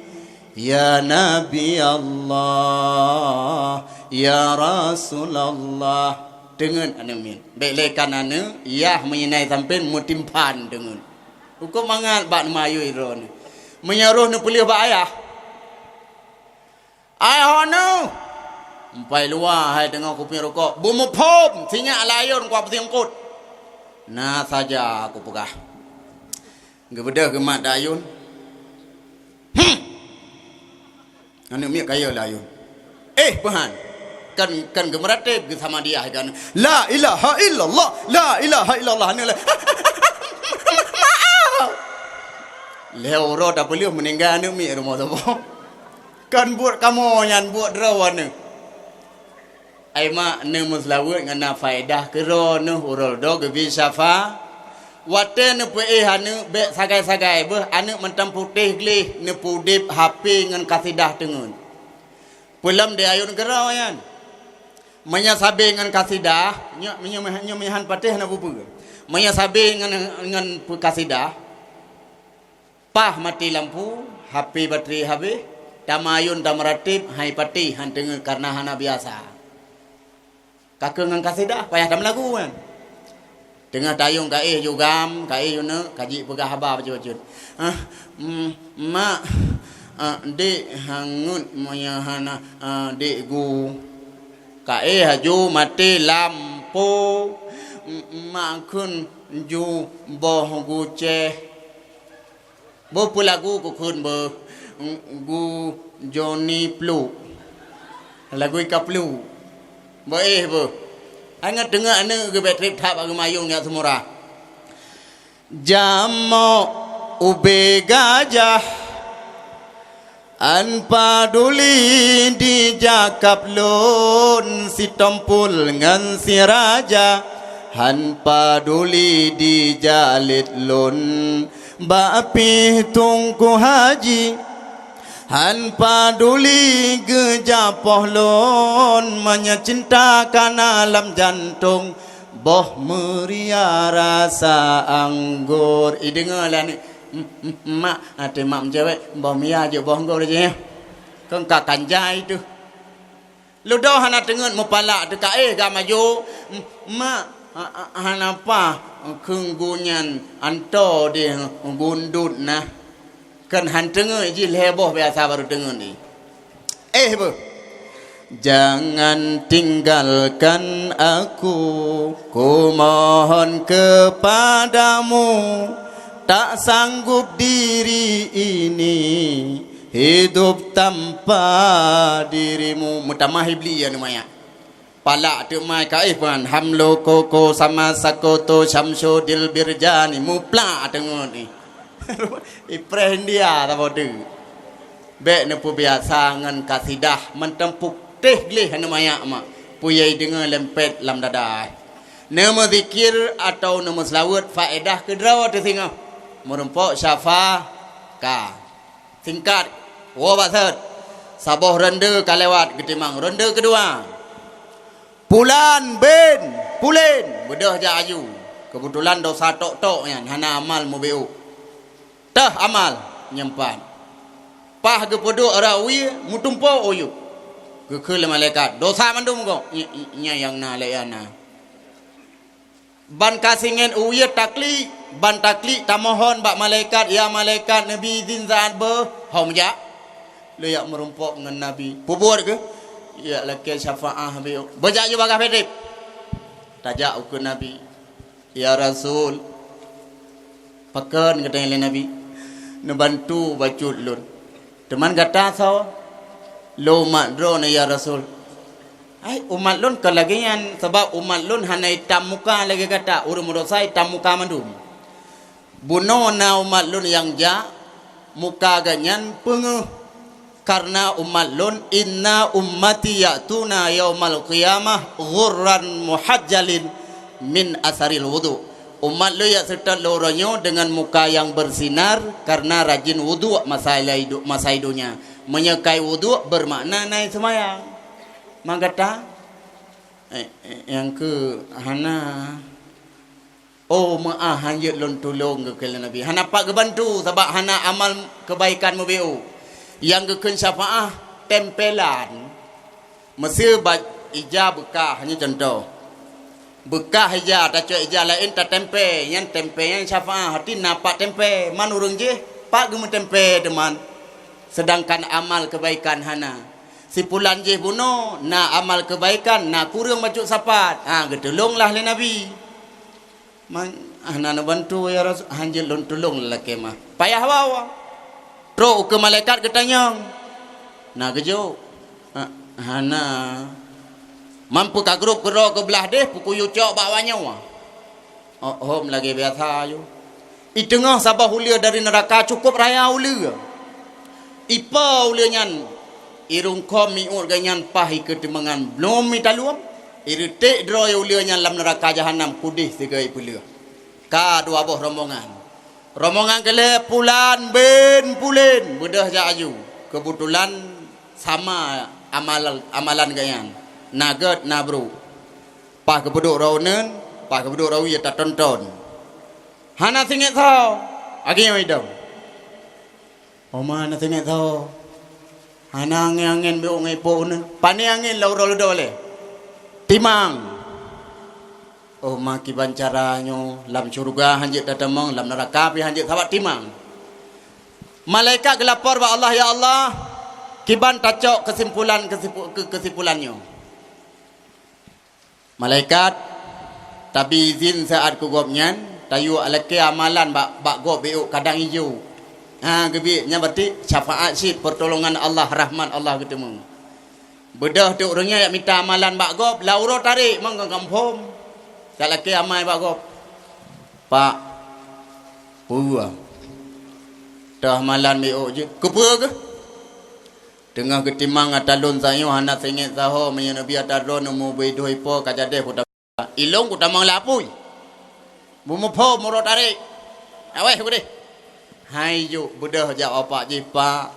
ya Nabi Allah, ya Rasulullah. Teungeut aneuk miet. Bék lé kan aneuk, yah meunyoe na sampén meutimpan teungeut. Hukôm mangat bak neumayui droeneuh. Meunyoe roh neupeuleueh bak ayah. Ayah aneuk! Empai luwa hai teungoh kupieng rukok. Beumuphom, sinyak layôn kuat peusieng kot. Na saja kupeugah. Geubeudôh geumat dayun. Hmm! Aneuk miet kayée layôn. Eh, peuhan. Kan, kan geumeuratéb geusamadiyah kan. La ilaha illallah, la ilaha illallah. Aneuk la-, lhée uroe tapeuleueh meuninggai aneuk miet rumoh saboh. Kan buet kamoe nyan buet droe aneuk. Ai mak neumeuseulaweuet ngon na faedah keudroe neuh uroe do geubi syafa. Watée neupeuéh aneuk bék sagai-sagai beuh aneuk mantong putéh gleh neupeudeb hapé ngon kasidah teungeut. Peulom di ayôn keudroe nyan. Meunyoe sabe ngon kasidah, nyoe, meunyoe, nyoe meuhan patéh hana peue-peue. Meunyoe sabe ngon, ngon peukasidah, Pah maté lampu, hapé batri habéh, tamayôn tameuratib hai patéh han teungeut kareuna hana biasa. Ka keuh ngon kasidah payah tameulagu nyan. Teungoh tayông kaéh ju gam, kaéh ju neuk, ka jipeugah haba bacut-bacut. Ah, mm, mak, ah, dék hangut meunyoe hana, ah, dék gu. Kaéh aju maté lampu, mm, mak kheun ju boh gucéh. Boh peulagu kukheun beuh, gu Joni Pluk. Lagu ika Pluk. Boh éh beuh. Angat teungoh aneuk geubek treb that bak geumayong nyak seumura. Jamok ubé gajah. An paduli dijakab lôn sitompul ngon siraja, han paduli dijalét lôn bak pih Teungku Haji, han paduli geujapoh lôn meunyoe cinta kana lam jantông boh meuria rasa anggor. Ideungoe lé aneuk. M-, m-, mak, até mak meucewek, boh mia jeuet boh nggor jih. Keu ka kanjai teuh. Ludoh hana teungeut meupalak teuka éh gam aju. M-, mak, ha-, ha-, hana pah kheun gu nyan anto deh gundut nah. Kan han teungeut jih lhée boh biasa baru teungeut ni. Eh, beuh. Jangan tinggalkan aku, kumohon kepadamu, tak sanggup diri ini hidup tanpa dirimu. Meutamah Iblis ya, neu maya. Palak teuk mai ka éh peuhan, hamlo koko sama sakoto syamsudil birjani, muplak teungeut ni. Ipreh India saboh teuk. Bék neupeubiasa ngon kasidah mantong putéh gleh aneuk manyak mak, puyai deungoe lempet lam dada. Neumeuzikir atawa neumeuseulaweuet faedah keudroe teusingoh. Meurumpok syafa ka. Singkat, woe bak sot. Saboh ronde ka lewat geutimang ronde keudua. Pulan bin pulen beudôh jak aju. Keubeutulan dosa tok-tok nyan hana amal mubiôk. Teuh amal nyempat. Pah geupeuduek rawi mutumpok uyuek. Geukheun lé malaikat, "Dosa mandum gob." Nya nyang na lé na. Ban ka singét u wie taklik, ban taklik tamohon bak malaikat, "Ya malaikat, neubi izin saát beuh hom jak." Lé jak meurumpok ngon Nabi. Pubuet keuh? Jak lakée syafaah Nabi. Beujak ju bagaih pédép. Tajak ukeue Nabi. "Ya Rasul, pakon," geutanyong lé Nabi, "neubantu bacut lôn? Teuma gata soe?" "Lôn umat droeneuh, ya Rasul." "Hai, umat lôn kon lagée nyan, sabab umat lôn hana itam muka lagée gata, ureuëng meudosa itam muka mandum. Bunoe na umat lôn nyang jak, muka geuhnyan peungeuh. Kareuna umat lôn, inna ummati ya'tuna yaumal qiyamah ghurran muhajjalin min asaril wudu." Umat lôn jak seutôt lôn uroe nyoe deungon muka nyang beusinar kareuna rajin wudu masa ilai du-, masa i donya. Meunyoe kai wudu, beumakna na i seumayang. Ma gata? Eh, eh, nyang keu hana. "Oh, meu'ah, hanjeuet lôn tulông," geukheun lé Nabi. Hana pat geubantu, sabab hana amal keubaikan mubiôk. Nyang geukheun syafaah, tempelan. Meusé bak ija beukah, nyoe cuntoh. Beukah ija, tacok ija laén tatempé, nyan tempé nyan syafaah, arti na pat tempé, man ureuëng jih pat geumeutempe teuman. Seudangkan amal keubaikan hana. Si pulan jih bunoe, na amal keubaikan, na kureueng bacut sapat. Ha, geutulông lah lé Nabi. Man, ah, na neubantu, ya Rasul, hanjeuet lôn tulông lalakée mah. Payah wawa. Trok ukeue malaikat geutanyong. Na geujok? Ha, hana. Man peu ka grob keudroe keublah deh, peukuyue cok bak awak nyoe. Oh, hom lagée biasa aju. I teungoh saboh uleue dari neuraka cukôp raya uleue. Ipo uleue nyan, irungkôm miuet geuh nyan pah ikeue teumangan blom mita luem, ireutek droe uleue nyan lam neuraka jahanam kudeh sigoe ipeuleueh. Ka dua boh rombongan. Rombongan keu lhée pulan bin pulen beudôh jak aju. Keubeutulan sama amalan, amalan geuh nyan. Na gét, na brôk. Pah geupeuduek droe uneuen, pah geupeuduek droe wie tatonton. Hana singet saho, agieng idong. Oma na singet saho. Hana angén-angén biôk ngon ipok uneuen. Pane angén lam uroe leudoe lé? Timang. Oma kiban cara nyoe lam syeuruga hanjeuet tatamong, lam neuraka pih hanjeuet sabab timang. Malaikat geulapor bak Allah, "Ya Allah, kiban tacok keusimpulan, keusimpu-, keu-, keusimpulan nyoe?" Malaikat, tabi izin saát keu gobnyan, tayue lakée amalan bak, bak gob biôk kadang ijo. Ha, geubiet nyan berarti syafaat cit, pertolongan Allah, rahmat Allah geuteumé. Beudôh teuk ureuëng nyan jak mita amalan bak gob, lam uroe tarek meukaphom. Jak lakée amai bak gob. "Pak, peue? Teuh amalan biôk jeuet. Keupeue geuh?" "Teungoh geutimang ata lôn sayoe hana singet saho, meunyoe neubi ata droe neumubi dhoe ipo ka jadeh kutamong." "Ilong kutamong lé apui. Beumuphom uroe tarek. Aweh udeh." Hai juk beudôh jak bapak jih, "Pak,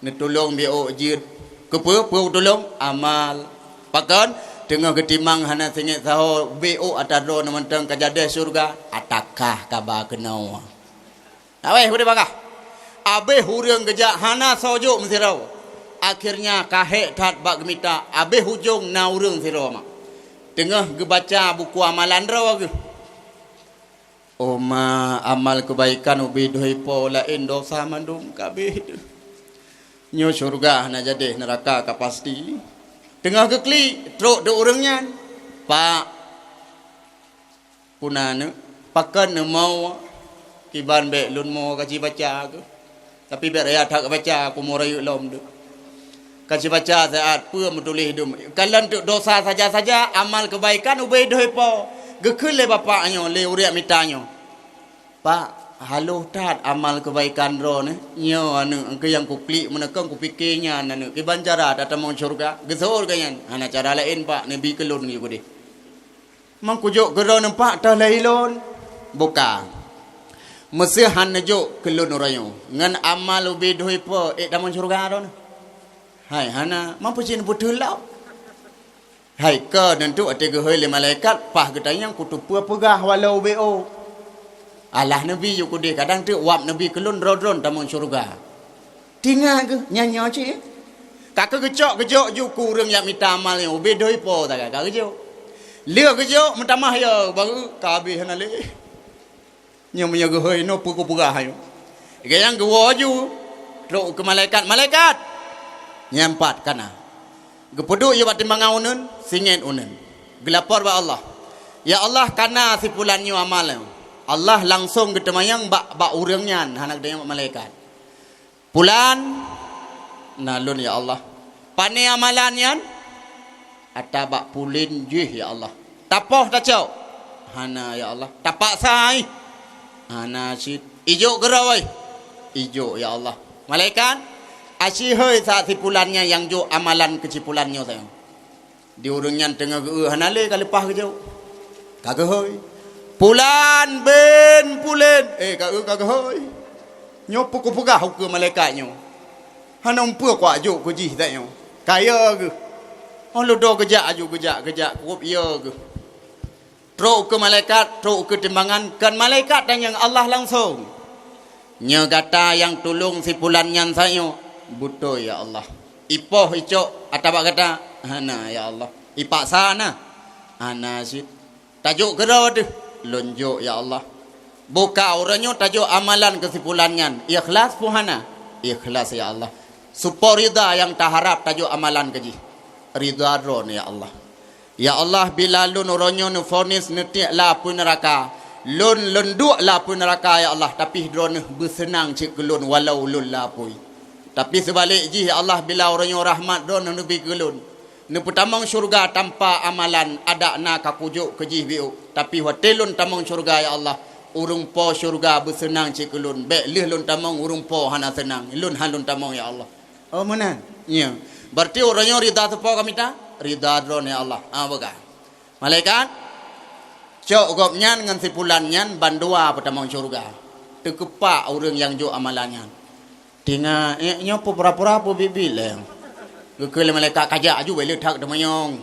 neutulông biôk jeuet." "Keupeue, peue utulông?" "Amal." "Pakon?" "Teungoh geutimang hana singet saho, biôk ata droe neumantong ka jadeh syeuruga." Atakah kaba keunoe. Aweh udeh bagah. Abeh ureuëng geujak hana soe jok meusidroe. Akhirnya ka hék that bak geumita, abeh ujong na ureuëng sidroe mak. Teungoh geubaca buku amalan droe geuh. Oma amal keubaikan ubé dhoe po laén dosa mandum kabeh deuh. Nyoe syeuruga hana jadeh, neuraka ka pasti. Teungoh geuklik, trok deuh ureuëng nyan. Pak, Puna neuk, pakon neumoe kiban bék lôn moe ka jibaca keuh. Tapi bék raya that baca, kumoe rayeuk lom deuh. Ka sibaca saat peue meutuléh dum. Kalon teuk dosa saja-saja, amal keubaikan ubé doi po. Geukheun lé bapak nyoe, lé ureuëng mita nyoe, "Pak, haloh that amal keubaikan droeneuh. Nyoe aneuëk engkeu nyang kuklik meuneukong kupike nyan aneuëk kiban cara tatamong syeuruga. Geuseuôt keu nyan, hana cara laén, Pak, neubi keu lôn geuyue keudeh." "Mang kujok keu droeneuh, Pak, toh lé ilôn?" "Buka. Meuseuh han neujok keu lôn uroe nyoe, ngon amal ubé doi po ék tamong syeuruga droeneuh?" "Hai, hana. Mang peue cit neupeuteulok?" "Hai, keu neuntu até geuhôi lé malaikat, paih geutanyong kuteupeue peugah walau ubé ôk. Alah neubi yue keudeh, kadang teuk wab neubi keu lôn droe-droe tamong syeuruga." Tingat geuh, nyan nyoe cit. Ka keu geucok geujok ju keu ureuëng nyang mita amal nyoe, ubé doi po sagai ka geujok. Lheueh geujok meutamah ya, baru ka habéh hana lé. Nyoe meunyoe geuhôi inoe peue kupeugah nyoe. Gayang geuwoe ju, trok keu malaikat, "Malaikat!" Nyan pat kana. Geupeuduek yue bak timbangan uneun, singet uneun. Geulapor bak Allah, "Ya Allah, kana si pulan nyoe amal nyoe." Allah langsong geuteumanyong bak, bak ureuëng nyan, hana geuteumanyong bak malaikat. "Pulan, na lôn, ya Allah." "Pane amalan nyan?" "Ata bak pulen jih, ya Allah." "Tapoh tacok?" "Hana, ya Allah." "Tapaksa ih?" "Hana cit." "Ijok keudroe?" "Ijok, ya Allah." "Malaikat, aci hôi sa si pulan nyan nyang jok amalan keu si pulan nyoe sayoe?" Di ureuëng nyan teungoh geu-eu hana lé ka leupah geujok. Ka geuhôi. "Pulan bin pulen, eh, ka eu ka geuhôi. Nyoe peue kupeugah ukeue malaikat nyoe? Hana umpeue kuajok keu jih that nyoe. Ka yo geuh." Oh, leudo geujak aju, geujak, geujak, kuwueb yo geuh. Trok keu malaikat, trok keu timbangan, kon malaikat tanyong Allah langsong. "Nyoe gata nyang tulông si pulan nyan sayoe?" "Beutôi, ya Allah." "Ipoh icok ata bak gata?" "Hana, ya Allah." "Ipaksa na?" "Hana cit." "Tajok keudroe teuh?" "Lôn jok, ya Allah." "Buka uroe nyoe tajok amalan keu si pulan nyan. Ikhlas peue hana?" "Ikhlas, ya Allah." "Soe po ridha nyang taharab tajok amalan keu jih?" "Ridha Droeneuh, ya Allah." "Ya Allah, bila lôn uroe nyoe neufonis neutiek lam apui neuraka, lôn, lôn duek lam apui neuraka, ya Allah, tapi Droeneuh beuseunang cit keu lôn walau lôn lam apui. Tapi seubalek jih, ya Allah, bila uroe nyoe rahmat Droeneuh neubi keu lôn, neupeutamong syeuruga tanpa amalan, adak na ka kujok keu jih biôk. Tapi watée lôn tamong syeuruga, ya Allah, ureuëng po syeuruga beuseunang cit keu lôn. Bék lheueh lôn tamong, ureuëng po hana seunang. Lôn han lôn tamong, ya Allah." Oh, meunan. Nyo. Berarti uroe nyoe ridha soe po ka mita? Ridha Droeneuh, ya Allah. Ah, peugah. Malaikat, cok gobnyan ngon si pulan nyan bandua peutamong syeuruga. Teukeupak ureuëng nyang jok amalan nyan. Tingat, eh, nyoe peue pura-pura peue biet-biet lé. Geukheun lé malaikat, "Kajak aju, bék le that teumanyong."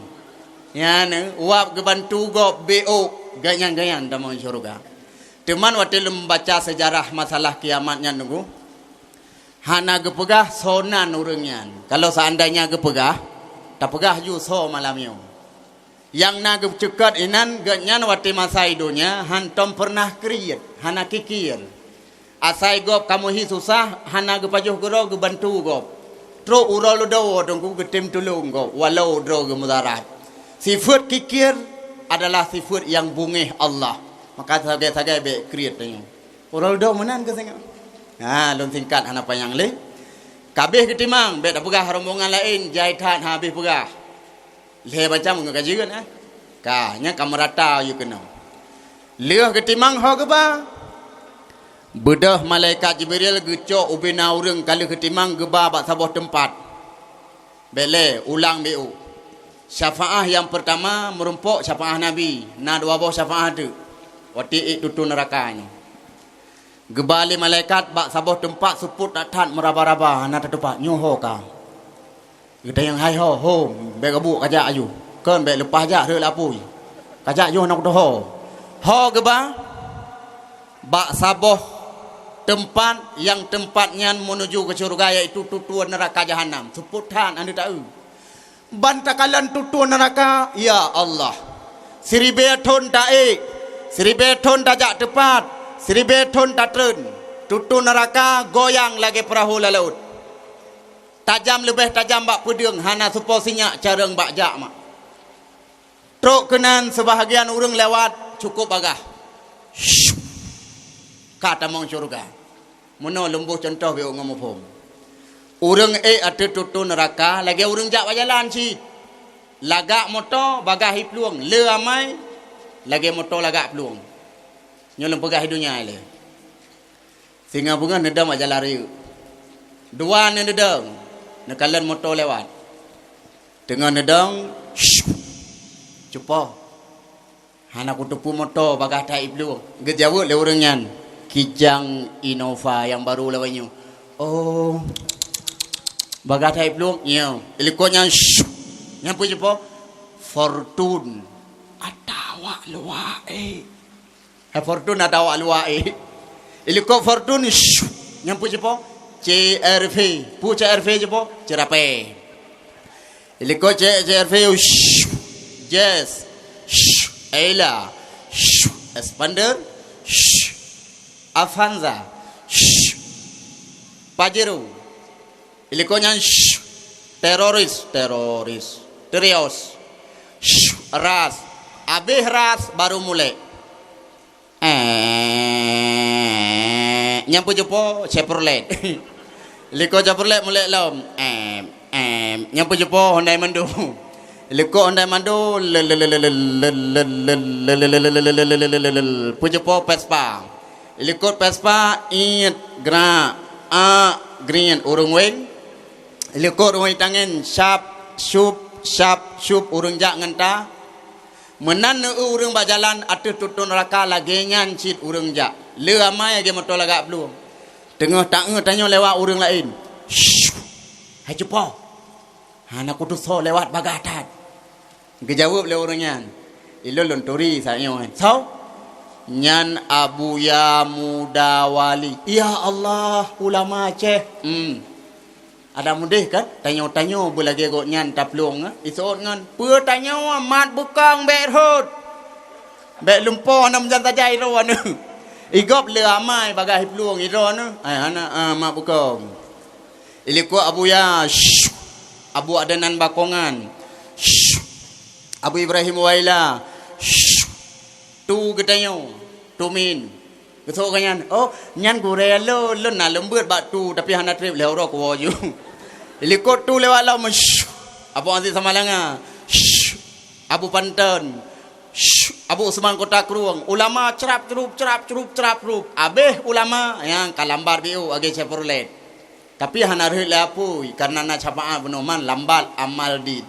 Nyan, eh, wab geubantu gob biôk, ganyan-ganyan tamong syeuruga. Teuma watée lôn baca seujarah masalah kiamat nyan, Teungku, hana geupeugah soe nan ureuëng nyan. Kalau seandainya geupeugah, tapeugah ju soe malam nyoe. Nyang na geuceukot inan gobnyan watée masa i donya hantom peureunah kriet, hana kikir. Asai gob kamoe hi susah, hana geupajoh keudroe geubantu gob. Trok uroe leudoe Teungku geutem tulông gob, walau droe geumudarat. Sifeuet kikir adalah sifeuet nyang beungéh Allah. Maka sagai-sagai bék kriet tanyoe. Uroe leudoe meunan keu singoh. Ha, lôn singkat hana panyang lé. Ka habéh geutimang, bék tapeugah rombongan laén jai that hana habéh peugah. Lhée macam ngon ka jeuet, eh. Ka, nyan ka meurata yue keunoe. Lheueh geutimang ho geuba. Beudôh malaikat Jibril geucok ubena ureuëng ka lheueh geutimang geuba bak saboh teumpat. Bék lé, ulang biôk. Syafaah nyang peurtama meurumpok syafaah Nabi, na dua boh syafaah teuk. Watée ék tutoe neuraka nyoe. Geuba lé malaikat bak saboh teumpat seupôt that-that meuraba-raba hana tatupat, nyoe ho ka. Geutanyong, "Hai ho, ho, bék geubuek kajak aju. Kon bék leupah jak rhot lam apui. Kajak yoh na kutoho." Ho geuba bak saboh teumpat nyang teumpat nyan meunuju keu syeuruga, yaitu tutoe neuraka jahanam. Seupôt that hana taeu. Ban takalon tutoe neuraka, ya Allah. Siribée thon taék, siribée thon tajak teupat, siribée thon tatreun. Tutoe neuraka goyang lagée peurahô lam laôt. Tajam leubeh tajam bak peudeueng, hana seupôt sinyak careueng bak jak mak. Trok keunan seubahagian ureuëng lewat cukôp bagah. Ka tamong syeuruga. Meunoe lôn boh cuntoh biôk ngon muphom. Ureuëng ék ateueh tutoe neuraka lagée ureuëng jak bak jalan cit. Lagak moto bagaih plueng, le amai lagée moto lagak plueng. Nyoe lôn peugah i donya ilée. Singoh beungoh neudong bak jalan rayeuk. Dua neuneudong, neukalon moto lewat. Teungoh neudong, cupo. Hana kuteupeue moto bagaih that i plueng. Geujaweueb lé ureuëng nyan, "Kijang Innova nyang barô lawét nyoe." "Oh, bagaih that i plueng?" "Nyoe." Ilikot nyan, "Nyang peue cupo?" "Fortune." Atawa luwa, eh. Hai Fortune atawa luwa, eh. Ilikot Fortune, "Nyang peue cupo?" "C R V." Peue C R V cupo? Ceurapée. Ilikot C-, C R V, Jazz, Ayla, Xpander, Avanza, Pajero. Ilikot nyan, teroris, teroris, terios, ras, abéh ras baru mulek. Eh, nyang peue cupo? Chevrolet. Likot Chevrolet mulek lom. Eh, eh, nyang peue cupo? Hyundai Mando. Likot Hyundai Mando, peue cupo? Vespa. Likot Vespa, iet, gerak, a, green, ureuëng weng. Likot ureuëng tangen, syap, syup, syap, syup, ureuëng jak ngon ta. Meunan neu-eu ureuëng bak jalan ateueh tutoe neuraka lagée nyan cit ureuëng jak. Le amai lagée moto lagak plueng. Teungoh taeu tanyoe lewat ureuëng laén. "Shh! Hai cupo! Hana kutusoe lewat bagaih that." Geujaweueb lé ureuëng nyan, "Ilôn lôn turi saát nyoe." "Soe?" "Nyan Abuya Muda Wali." "Ya Allah, ulama Aceh." Hmm. Adak mudeh kan, tanyoe-tanyoe beulagée gobnyan taplueng, eh, iseuôt ngon, "Peue tanyoe mat beukong bék rhot. Bék lumpoe na meujan saja iroe neuh." Igob le amai bagaih plueng iroe neuh. Ai hana, ah, mat beukong. Ilikot Abuya, shh, Abu Adenan Bakongan, shh, Abu Ibrahim Waila, shh, tu geutanyoe, tu min. Geusok geuh nyan, "Oh, nyan gurée lôn, lôn na leumbeuet bak tu, tapi hana treb lhée uroe kuwoe ju." Likot tu lewat lom, shh, Abu Aziz Samalanga, shh, Abu Panton, shh, Abu Usman Kota Krueng, ulama crap-crup, crap-crup, crap-crup. Abéh ulama, nyang ka lambat biu agée Chevrolet. Tapi hana rhot lé apui, karena na syafaat bunoe man lambat amal dit.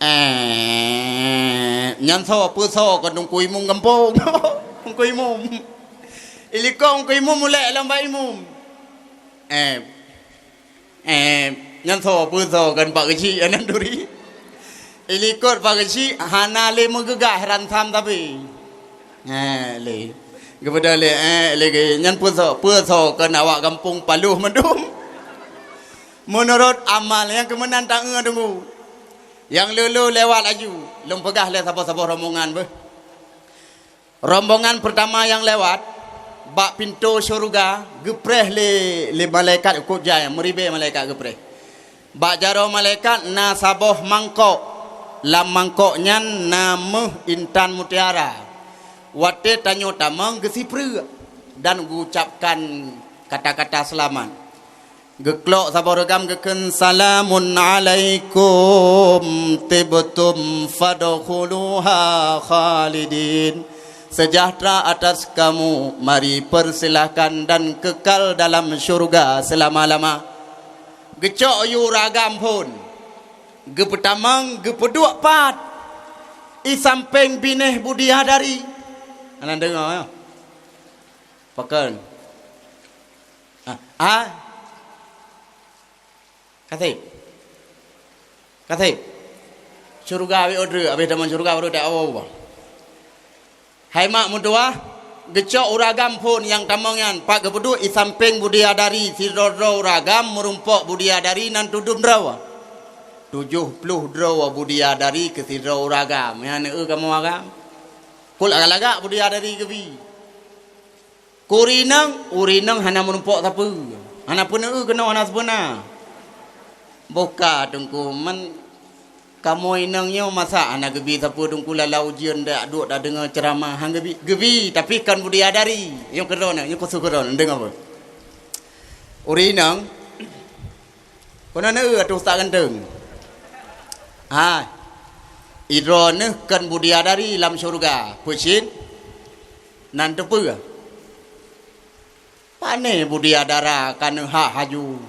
Eh, nyan soe, peue soe kon Teungku Imum gampông. Teungku Imum. Ilikot Teungku Imum mulek lom bak imum. Eh, eh, nyan soe, peue soe kon Pak Geuchik aneuk turi. Ilikot Pak Geuchik hana lé meugeugah ransam sabe. Nyan lé. Geubeudôh lé, eh, lé geuh. Nyan peue soe, peue soe kon awak gampông paloh mandum. Meunurot amal nyang keumeunan taeu deungoe. Nyang lolo lewat laju, lôn peugah lé saboh-saboh rombongan beuh. Rombongan peurtama nyang lewat, bak pintoe syeuruga, geupreh lé, lé malaikat ukot jai, meuribée malaikat geupreh. Bak jaroe malaikat na saboh mangkok, lam mangkok nyan na méuh intan mutiara. Watée tanyoe tamong geusipreuk dan geuucapkan kata-kata seulamat. Geuklok saboh reugam geukheun, "Salamun alaikum, tibtum fadkhuluha khalidin." Sejahtera atas kamu, mari persilahkan dan kekal dalam syurga selama-lama. Geucok yue ragam phon, geupeutamong, geupeuduek pat i sampéng binéh Budiadari. Hana deungoe, ya? Pakon? Ah, ah. Kaseb. Kaseb. Syeuruga abéh udreuk, abéh tamong syeuruga baru tawoe. Hai mak meutuwah, geucok uragam phon nyang tamong nyan, pat geupeuduek i sampéng Budiadari, sidroe-droe uragam meurumpok Budiadari nan tudum droe. Tujoh ploh droe Budiadari keu sidroe uragam. Nyan eu kamoe agam. Kul lagak-lagak Budiadari geubi. Keu ureueng inong, ureueng inong hana meurumpok sapeue. Hana peuneue keunoe hana sapeue na. Boh ka Teungku, man kamoe inong nyoe masa hana geubi sapeue Teungku, lala ujeuen dak duek tadeungoe ceuramah han geubi. Geubi, tapi kon Budiadari. Nyoe keudroe na, nyoe khusos keudroe na, deungoe beuh. Ureueng inong, Keunoe neueu ateueh Ustaz Ganteng. Hai. Idroeneuh kon budiadari lam syeuruga. Peue cit? Nan teupeue? Pane budiadara ka neuhah haju.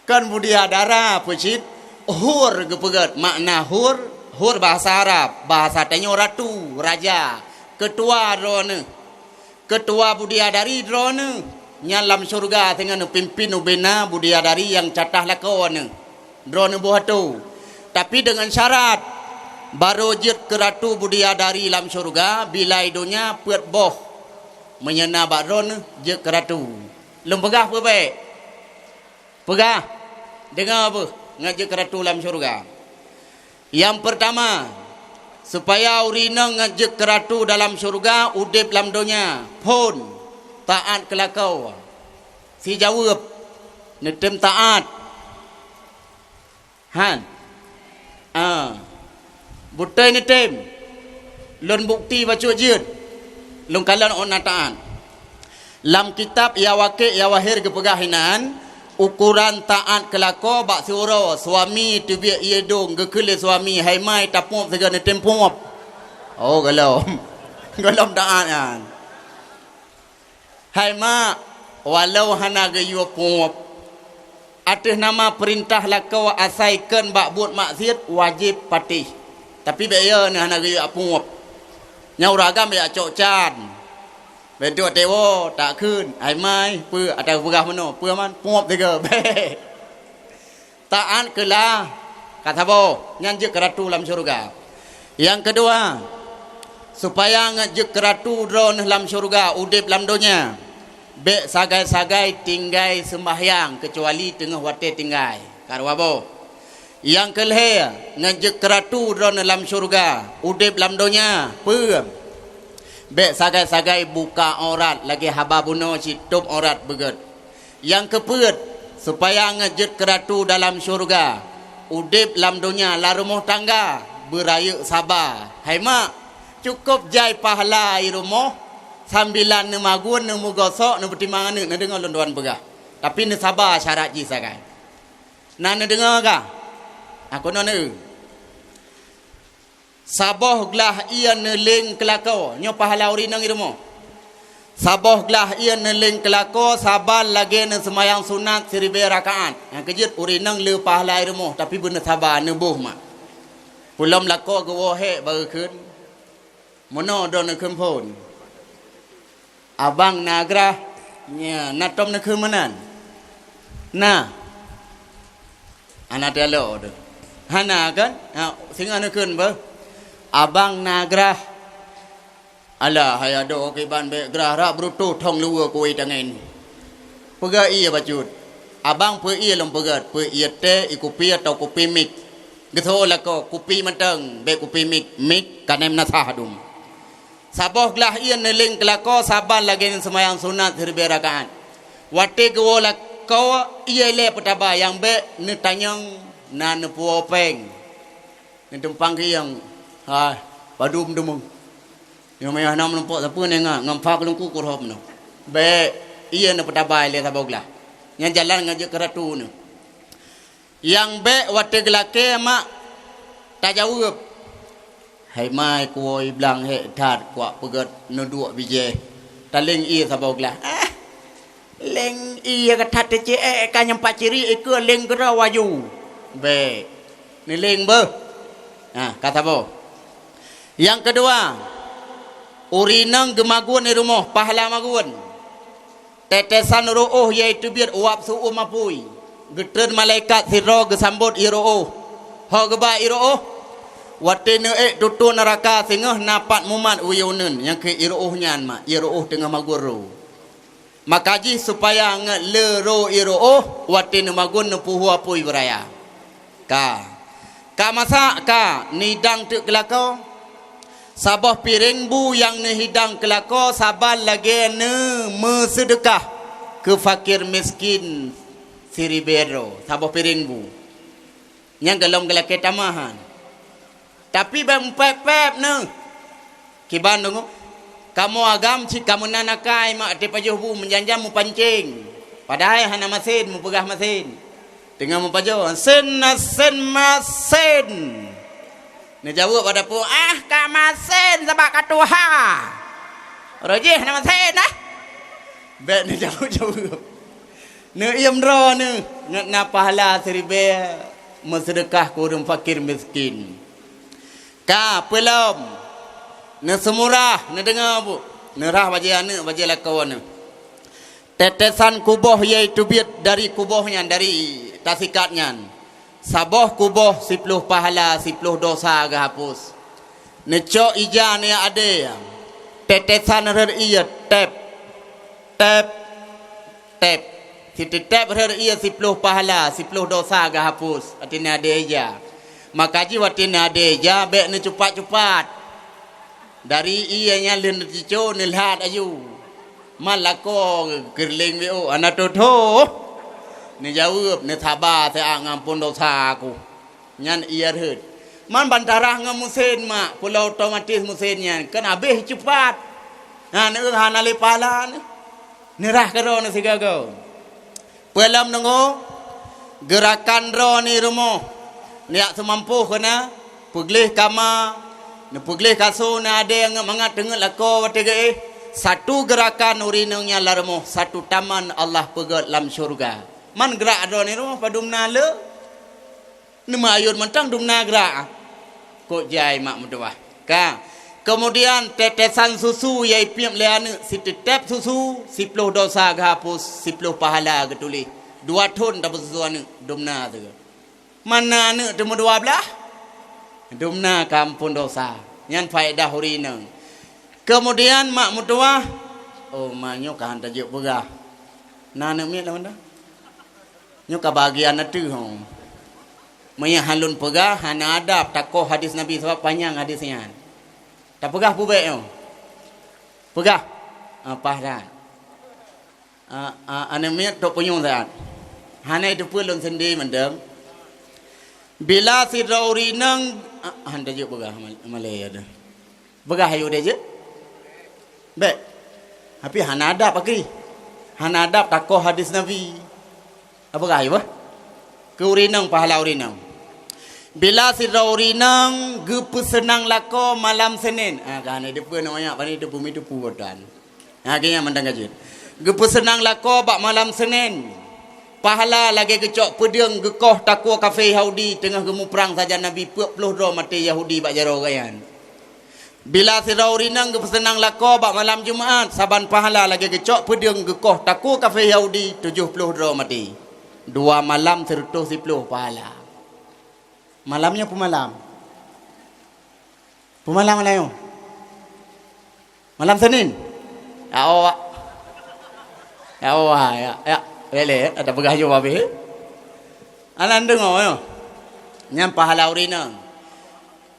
Kon budiadara peue cit? Hur geupeugét, makna hur, hur bahasa Arab, bahasa tanyoe ratu, raja, keutua droeneuh. Keutua budiadari droeneuh, nyan lam syeuruga singoh neupimpin ubena budiadari nyang catah lakoe neuh. Droeneuh boh atoe. Tapi deungon syarat, barô jeuet keu ratu budiadari lam syeuruga, bila i donya peuet boh. Meunyoe na bak droeneuh jeuet keu ratu. Lôn peugah peue bék? Peugah, deungoe beuh, ngon jeuet keu ratu lam syeuruga. Nyang peurtama, supaya ureueng inong ngon jeuet keu ratu dalam syeuruga udeb lam donya, phon, taát keu lakoe. Sijaweueb, neutem taát. Han. Ah. Beutôi neutem. Lôn bukeuti bacut jeuet. Lôn kalon ôn na taát. Lam kitab Yawakik Yawahir geupeugah inan, ukoran taát keu lakoe bak siuroe suami teubiet ié dong geukheun lé suami, "Hai mai, tapuôb sigoe," neutem puôb. Oh, gohlom. Gohlom taát nyan. Hai mak, walau hana geuyue puôb, ateueh nama peurintah lakoe asai kheun bak buet maksiet wajéb patéh. Tapi bék yo neuh hana geuyue puôb. Nyang ureueng agam bék cok can. Bék duek tewo, tak kheun, "Hai mai, peue?" Atau peugah meunoe, "Peue man?" Puôb sigoe. Bék. Taát keu la ka saboh, nyan jeuet keu ratu lam syeuruga. Nyang keudua, supaya ngon jeuet keu ratu droeneuh lam syeuruga udeb lam donya, bék sagai-sagai tinggai seumbahyang keucuali teungoh watée tinggai. Ka dua boh. Nyang keulhée, ngon jeuet keu ratu droeneuh lam syeuruga udeb lam donya, peue? Bék sagai-sagai buka aurat lagée haba bunoe cit tôb aurat beugét. Nyang keupeuet, supaya ngon jeuet keu ratu dalam syeuruga, udeb lam donya lam rumoh tangga, beurayeuk saba. Hai mak, cukôp jai pahala i rumoh, sambilan neumagun, neumeugosok, neupeutimang aneuëk, neudeungoe lôn tuan peugah. Tapi neusaba syarat jih sagai. Na neudeungoe ka? Aku nyoe neueu. Saboh glah ié neuléng keu lakoe, nyoe pahala ureueng inong i rumoh. Saboh glah ié neuléng keu lakoe saban lagée neuseumayang sunat siribée rakaat. Nyang keujeuet ureueng inong le pahala i rumoh, tapi beuneuh saba neuboh mak. Peulom lakoe geuwoe hék baru kheun. Meunoe droeneuh kheun phon. Abang na grah, nya, na tom neukheun meunan? Na. Hana teulo teuh. Hana kan? Ha, singoh neukheun beuh. Abang na grah. Alah, hai adoe kiban bék grah rak beurutoh thong luweue kuwei tangen. Peugah ié bacut. Abang peue ié lôn peugét, peue ié teh, ié kupi atawa kupi mik. Geuseuôt lakoe, kupi mantong, bék kupi mik, mik ka nem nasah dum. Saboh glah ié neuléng keu lakoe saban lagée neuseumayang sunat siribée rakaat. Watée geuwoe lakoe ié lé peutaba nyang bék neutanyong na neupuwoe péng. Neutumpang keu ié, hai, padum deungoe. Nyang miyah na meunumpok sapeue neuingat ngon pha keulungku kurhom nyoe. Bék ié neupeutabai lé saboh glah. Nyang jalan ngon jeuet keu ratu nyoe. Nyang bék watée geulakée mak tajaweueb, "Hai mai kuwoe blang hék that kuak peugét neuduek bijéh." Taléng ié saboh glah. Ah, léng ié ka that teucék ka nyang pat ciri ikeue léng keudroe waju. Bék. Neuléng beuh. Nah, ka saboh. Nyang keudua, ureueng inong geumagun i rumoh pahala magun. Tetesan ruôh nyang teubiet uap seu-uem apui, geutreun malaikat sidroe geusambot ié ruôh. Ho geuba ié ruôh, watée neuék tutoe neuraka singoh na pat mumat u ié uneuen, nyang keu ié ruôh nyan mak, ié ruôh teungoh magun ro. Maka jih supaya ngon le ro ié ruôh watée neumagun neupeuhue apui beuraya. Ka. Ka masak ka, neuhidang teuk keu lakoe. Saboh piréng bu nyang neuhidang keu lakoe saban lagée neumeuseudeukah keu fakir miskin siribée droe. Saboh piréng bu. Nyang gohlom geulakée tamah nyan. Tapi bék meupép-pép neuh. Kiban deungoe, kamoe agam cit ka meunan akai mak até pajoh bu meujan-jan meupancéng. Padahai hana masén, meupeugah masén. Teungoh meupajoh, "Sén na sén masén." Neujaweueb bak dapu, "Ah, ka masén sabab ka tuha." Roh jih na masén, eh? Bék neujaweueb-jaweueb. Neuiem droeneuh ngon na pahala siribée meuseudeukah keu ureuëng fakir miskin. Ka peulom, neuseumurah, neudeungoe bu, neurah bajée aneuëk, bajée lakoe neuh. Tetesan kuboh yaitu biet dari kuboh nyan, dari tasikat nyan. Saboh kuboh siploh pahala, siploh dosa geuhapus. Neucok ija neujak adé, tetesan rhot ié teb, teb, teb. Siteuteb rhot ié siploh pahala, siploh dosa geuhapus. Watée neujak adé ija. Maka jih watée neujak adé ija, bék neucupat-cupat. Dari ié nyan lheueh neuticok, neulhat aju. Man lakoe keureuléng B O, hana tho-tho. Neujaweueb, "Neusaba siat ngon amphon dosa ku." Nyan ié rhot. Man ban tarah ngon musén mak, pula otomatis musén nyan kan habéh cupat. Na neueu hana lé pahala neuh. Neurah keudroe neuh sigoe-goe. Peulom deungoe, geurakan droeneuh rumoh, neujak seumampoh keunan, peugleh kama, neupeugleh kasô, na adé nyang mangat teungeut lakoe watée geuéh. Satu geurakan ureuëng inong nyan lam rumoh, satu taman Allah peugét lam syeuruga. Man geurak droeneuh rumoh padum na le. Neumeuayôn mantong dum na geurak. Kok jai mak meutuwah. Ka. Keumudian tetesan susu nyang ipiep lé aneuëk siteuteb susu, siploh dosa geuhapus, siploh pahala geutuléh. Dua thon tapeususu aneuëk, dum na sigoe. Man na aneuëk teumeudua blaih, dum na ka amphon dosa. Nyan faedah ureuëng inong. Keumudian mak meutuwah, oh ma nyoe ka han tajeuet peugah. Na aneuëk miet lam anda? Nyoe ka bagian ateueh, ho. Meunyoe han lôn peugah, hana adab takoh hadis Nabi sabab panyang hadis nyan. Tapeugah peubék nyoe. Peugah. Ah, paih that. Ah, ah, aneuëk miet trok punyueng that. Hana iteupeue lôn seudeh mantong. Bila sidroe ureuëng inong, ah, han tajeuet peugah mal-, malée ya deuh. Peugah ayue deh jeuet. Bék. Tapi hana adab aki. Hana adab takoh hadis Nabi. Peugah ayue bah. Keu ureuëng inong, pahala ureuëng inong. Bila sidroe ureuëng inong geupeuseunang lakoe malam Senin. Ah, kan, di depan awak nyak, pani depan itu puwotan. Ha, geuhnyan mantong ka jeuet. Geupeuseunang lakoe bak malam Senin. Pahala lagée geucok peudeueng geukoh takue kafé Yahudi teungoh geumuprang sajan Nabi, peuet ploh droe maté Yahudi bak jaroe geuhnyan. Bila sidroe ureuëng inong geupeuseunang lakoe bak malam Jumat, saban pahala lagée geucok peudeueng geukoh takue kafé Yahudi tujoh ploh droe maté. Dua malam sireutoh siploh pahala. Malam nyoe peumalam. Peumalam malam nyoe. Malam Senin. Ya Allah. Ya Allah, ya, ya. Lé-lé, ada peugah jua habéh. Alan deungoe nyoe. Nyan pahala ureuëng inong.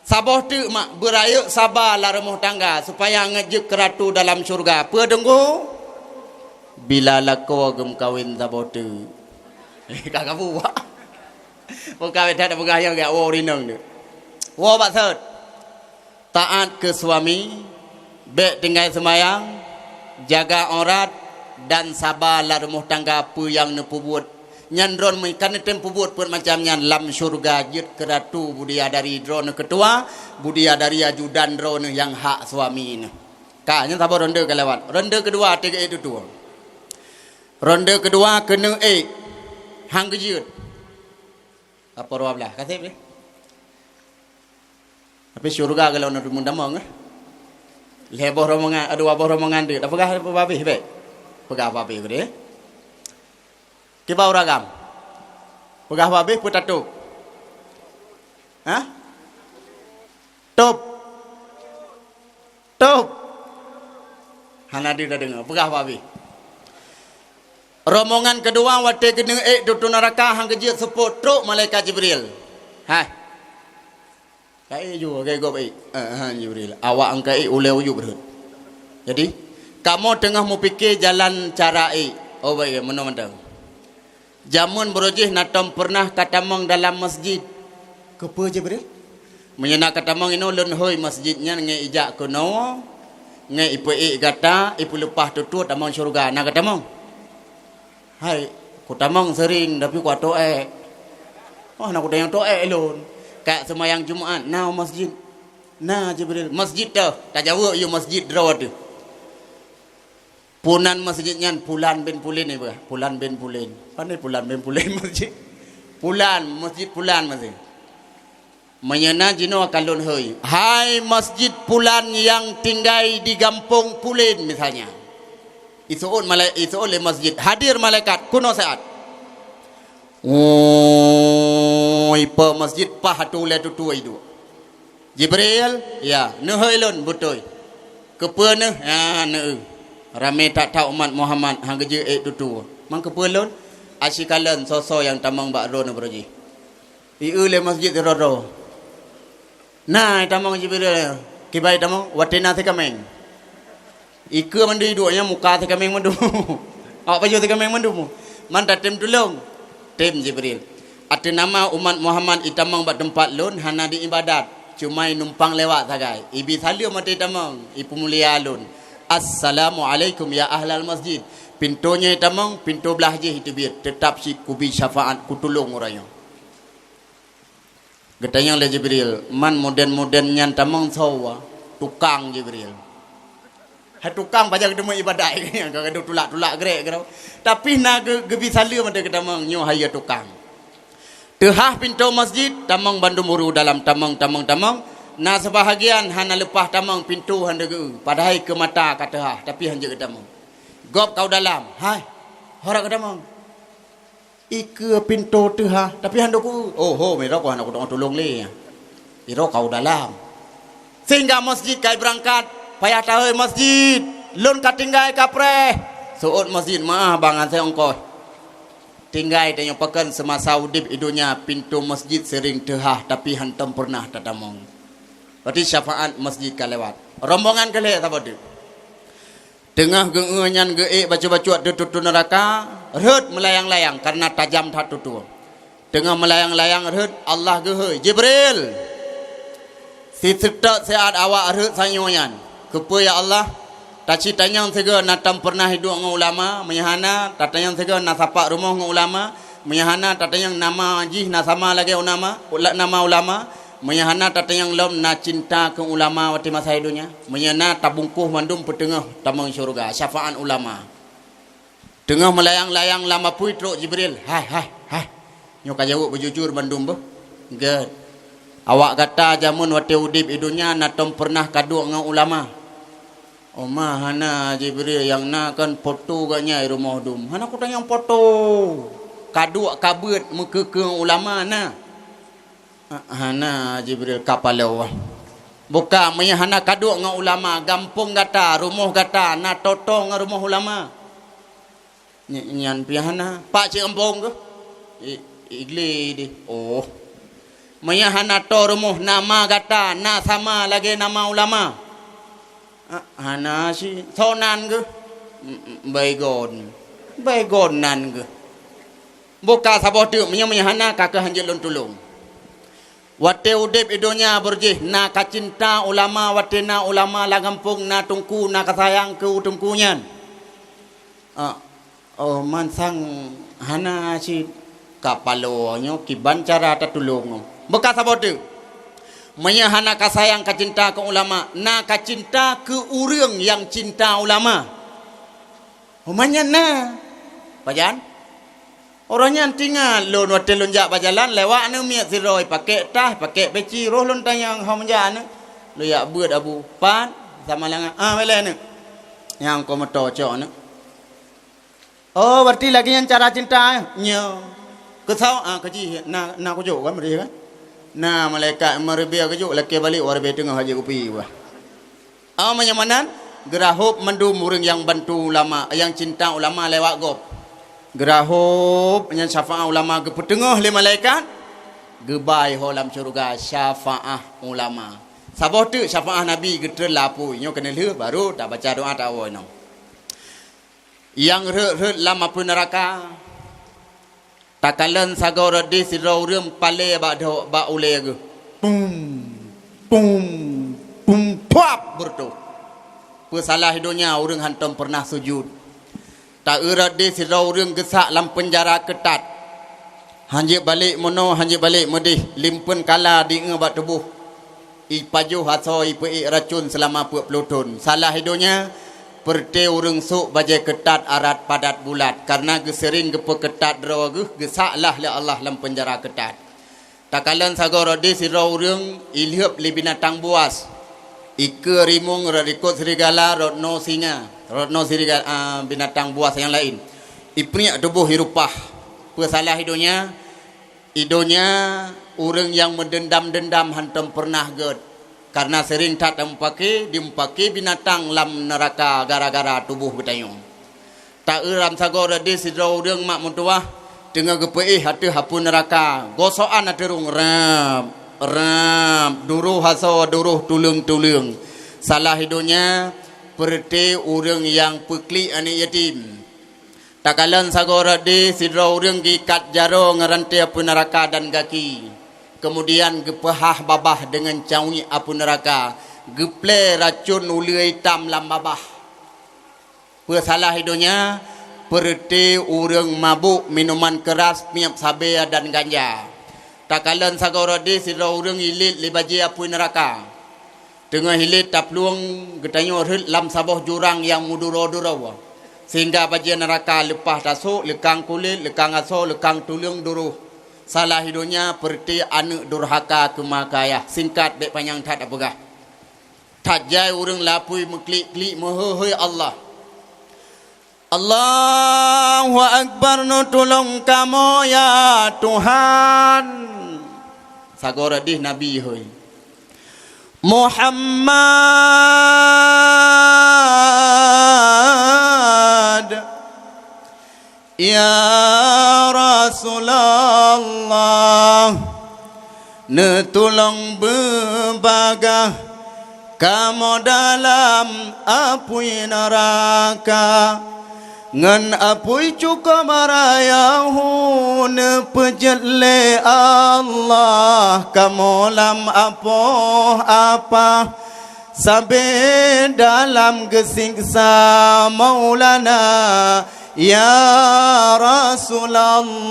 Saboh teuk mak beurayeuk saba lam rumoh tangga supaya ngon jeuet keu ratu dalam syeuruga. Peue teungku? Bila lakoe geumeukawen saboh teuk. Ka kabu. Bukan that peugah nyang gak woe rinong tu. Woe bak sot. Taat keu suami, bék tinggai seumayang, jaga aurat, dan saba lam rumoh tangga peue nyang neupeubuet. Nyan droeneuh kan neutem peubuet peuet macam nyan lam syeuruga jeuet keu ratu budiadari droeneuh keutua, budiadari ajudan droeneuh nyang hak suami neuh. Ka, nyan saboh ronde ka lewat. Ronde keudua, tiga itu tu. Ronde keudua keuneuk ék, han geujeuet. Lapor dua belas, kaseb deh. Tapi syeuruga kalau na deungon damong, eh. Lhée boh rombongan, dua boh rombongan deuek. Dah peugah babeh bék. Peugah babeh deh. Kiban uragam. Peugah babeh peutatôb. Hah? Tôb. Tôb. Hana deuh tadeungoe, peugah babeh. Rombongan keudua watée keuneuk ék tutoe neuraka han geujeuet seupôt trok malaikat Jibril. Hai. Ka ék ju, ka ék gob ék. Eh, han Jibril. Awak angka ék ulée uyueb rhot. Jadi, kamoe teungoh meupiké jalan cara ék. Oh, baik, meunoe mantong. Jameun barô jih na tom peureunah ka tamong dalam masjid. Keupeue Jibril? Meunyoe na ka tamong inoe lôn hôi masjid nyan ngon ijak keunoe, ngon ipeuék gata, ipeuleupah tutoe tamong syeuruga. Na ka tamong? Hai, kutamong seuring, tapi kuatoe ék. Oh, na kuda nyang toh eh lôn. Kak seumayang Jumat, na masjid. Na Jibril, masjid toh. Tajaweueb yue masjid droe teuh. Punan masjid nyan Pulan bin Pulin iba. Pulan bin Pulin. Pane Pulan bin Pulin masjid? Pulan, masjid Pulan masjid. Meunyoe na jinoe akan lôn hôi. Hai masjid Pulan nyang tinggai di gampông Pulin misalnya. Iseuôt malai-, iseuôt lé masjid. Hadir malaikat, kunoe siat. Oi, pe masjid pah atu lé tutue iduek. Jibril, ya, neuhôi lôn beutôi. Keupeue neuh? Ya, neueu. Ramé that-that umat Muhammad han geujeuet ék tutue. Mang keupeue lôn? Asyik kalon soe-soe nyang tamong bak droeneuh beureuji. Ieu lé masjid sidroe-droe. Na tamong Jibril, kibai tamong, watée na sikaméng. Ikeue mandum iduek nyan muka sikaméng mandum. Awak pajoh sikaméng mandum. Man tatem tulông. Tem Jibril. Ateueh nama umat Muhammad itamong bak teumpat lôn hana di ibadat, cuma inumpang lewat sagai. Ibi saleuem watée itamong, ipeumulia lôn. Assalamualaikum ya ahlal masjid. Pintoe nyoe itamong, pintoe blaih jih iteubiet, teutab cit kubi syafaat kutulông uroe nyoe. Geutanyong lé Jibril, man muden-muden nyan tamong soe? Tukang Jibril. Hai tukang pajan geuteumé ibadat, ka gadoh tulak-tulak grek keudroe. Tapi na geu-, geubi saleuem ateueh geutamong, nyoe hai tukang. Teuhah pintoe masjid, tamong bandum ureuëng dalam, tamong, tamong, tamong. Na seubahagian hana leupah tamong, pintoe hana geu, padahai keu mata ka teuhah, tapi han jeuet geutamong. Gob kau dalam, hai, hora geutamong. Ikeue pintoe teuhah, tapi han deuku. Oh, ho, mira ku hana kudeungoe tulông lé. Iro kau dalam. Sehingga masjid kai beurangkat, payah tahôi masjid. Lôn ka tinggai kapreh. Seuôt masjid, meuah bangan saya ongkoh. Tinggai tanyoe pakon seumasa udeb i donya pintoe masjid sering teuhah, tapi hantom pernah tatamong. Berarti syafaat masjid ka lewat. Rombongan keu lhée saboh teuk. Teungoh geu-, nyan geuék bacut-bacut ateueh tutue neuraka, rhot meulayang-layang kareuna tajam that tutue. Teungoh meulayang-layang rhot, Allah geuhôi, "Jibril, siseutôt siat awak rhot sanyoe nyan." "Keupeue ya Allah?" "Taci tanyong sigoe na tom pernah iduek ngon ulama, meunyo hana, tatanyong sigoe na sapat rumoh ngon ulama, meunyo hana, tatanyong nama jih na sama lagée ulama, ula-, nama ulama." Meunyo hana tatanyong lom na cinta keu ulama watée masa i donya. Meunyo na tabungkôh mandum peuteungoh tamong syeuruga, syafaat ulama. Teungoh meulayang-layang lam apui trok Jibril, "Hai, hai, hai. Nyoe ka jaweueb beujujur mandum beuh. Gét. Awak gata jameun watée udeb i donya na tom pernah kaduek ngon ulama?" "Oh ma hana Jibril, nyang na kon poto geuh nyan i rumoh dum." "Hana kutanyong poto. Kaduek kabeuet meukeue-keue ulama na?" "Ah, hana Jibril, ka paloe." "Buka, meunyo hana kaduek ngon ulama, gampông gata, rumoh gata na toto ngon rumoh ulama?" "Ny-, nyan pih hana." "Pak cit gampông keuh?" "I-, Igli di." "Oh. Meunyo hana to rumoh, nama gata na sama lagée nama ulama?" "Ah, hana cit." "Soe nan geuh?" "M-, m-, Baygon." "Baygon nan geuh." "Buka saboh teuk, meunyo, meunyo hana, ka keuh han jeuet lôn tulông." Watée udeb i donya beurjih na ka cinta ulama, watée na ulama lam gampông na teungku na ka sayang keu teungku nyan. Ah, oh, mansang hana cit, ka paloe nyoe kiban cara tatulông. Beuka saboh teuk. Meunyo hana ka sayang ka cinta keu ulama, na ka cinta keu ureuëng nyang cinta ulama. Umat nyan na. Pajan? Uroe nyan tingat lôn watée lôn jak bajalan, lewat aneuk miet sidroe, pakek tah, pakek peci, roh lôn tanyong, "Ho meujak aneuk?" "Lôn jak beuet, Abu." "Pat?" "Sama langan." "Ah, beleh aneuk." "Nyang ko meuto cok aneuk." "Oh, berarti lagée nyan cara cinta, eh?" "Nyo." "Keusawa, ah, keuji, na, na kujok kan, berarti kan?" "Na, malaikat meureubieng kujok, lakée balek, wareubée teungoh aja kupi, wah." Oh, meunyo meunan, geurahop mandum ureuëng nyang bantu ulama, nyang cinta ulama lewat gob. Geurahop nyan syafaat ulama geupeuteungoh lé malaikat, geubai ho lam syeuruga syafaat ulama. Saboh teuk syafaat Nabi geutreun lapui, nyoe keuneulheueh baru tabaca doa tawoe nyoe. Nyang rhot-rhot lam apui neuraka. Takalon sagoe rot deh sidroe ureuëng palée bak dho-, bak ulée geuh. Tum, tum, tum, puap beureutoh. Peusalah donya ureuëng hantom pernah sujud. Taeu rot deh sidroe ureuëng geusak lam peunjara keutat. Hanjeuet balek meunoe, hanjeuet balek meudeh, limpeuen kala di-eu bak tuboh. Ipajoh asoe, ipeuék racon seulama peuet ploh thon. Salah i donya, peureuté ureuëng sôk bajée keutat arat padat bulat, kareuna geuseuring geupeukeutat droe geuh, geusaklah lé Allah lam peunjara keutat. Takalon sagoe rot di sidroe ureuëng ilheueb lé binatang buas, ikeue rimueng rot ikot serigala, rot noe singa, rot noe serigala, ah, binatang buas nyang laén. Ipriek tuboh irupah. Peue salah i donya? I donya ureuëng nyang meudeundam-deundam hántom peureunah gét, kareuna seuring that tamupake, dimupake binatang lam neuraka gara-gara tuboh geutanyoe. Ta-eu lam sagoe rot di sidroe ureuëng mak meutuwah teungoh geupeuéh ateueh apui neuraka, gosokan ateueh rhueng, rab, rab, duroh asoe, duroh tuleueng-tuleueng. Salah i donya, peureuté ureuëng nyang peuklik aneuëk yatim. Takalon sagoe rot di sidroe ureuëng geuikat jaroe ngon ranté apui neuraka dan gaki, keumudian geupeuhah babah deungon caweuek apui neuraka, geuplée racon uleue itam lam babah. Peue salah i donya? Peureuté ureuëng mabök minuman keuras, miep sabe dan ganja. Takalon sagoe rot di sidroe ureuëng ilét lé bajée apui neuraka. Teungoh ilét taplueng, geutanyoe rhot lam saboh jurang nyang meuduro-duro, sehingga bajée neuraka leupah tasôk, leukang kulét, leukang asoe, leukang tuleueng duroh. Salah i donya peureuté aneuëk durhaka keu ma keu ayah. Singkat bék panyang that tapeugah. That jai ureuëng lapui meuklik-klik meuhôi-hôi Allah. Allahu Akbar, neutulông kamoe ya Tuhan. Sagoe rot di Nabi hôi. Muhammad. Ya Rasulullah, neutulông beubagaih kamoe dalam apui neuraka, ngon apui cukôp rayeuk neupeujeuet lé Allah kamoe lam apoh apah. Sabe dalam geusiksa Maulana, ya Rasulullah.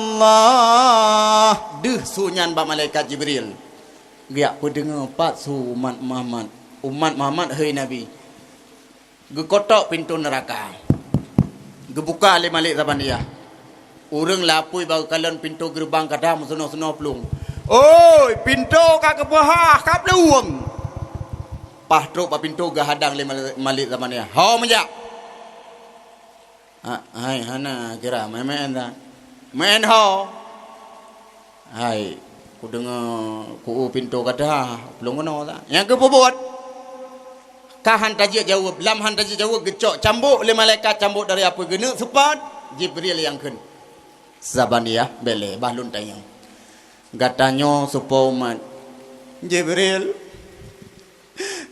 Deuh su nyan bak malaikat Jibril. Geujak peudeungoe pat su umat Muhammad. Umat Muhammad, hei Nabi. Geukotok pintoe neuraka. Geubuka lé Malik Zabaniyah. Ureuëng lapui bak geukalon pintoe geureubang ka dam seunoh-seunoh plueng. "Oi, pintoe ka geupeuhah, ka plueng!" Paih trok bak pintoe geuhadang lé Malik, Malik Zabaniyah. "Ho meujak!" "Ah, hai, hana kira, meu'en-meu'en that." "Meu'en ho!" "Hai, kudeungoe ku-eu pintoe ka teuhah, plueng keunoe that." Nyang geupeubuet, ka han tajeuet jaweueb, lam han tajeuet jaweueb geucok cambuk lé malaikat, cambuk dari apui geuneuk seupôt, Jibril nyang kheun. Zabaniyah, bék lé, bah lôn tanyong. Gata nyoe soe po umat? Jibril,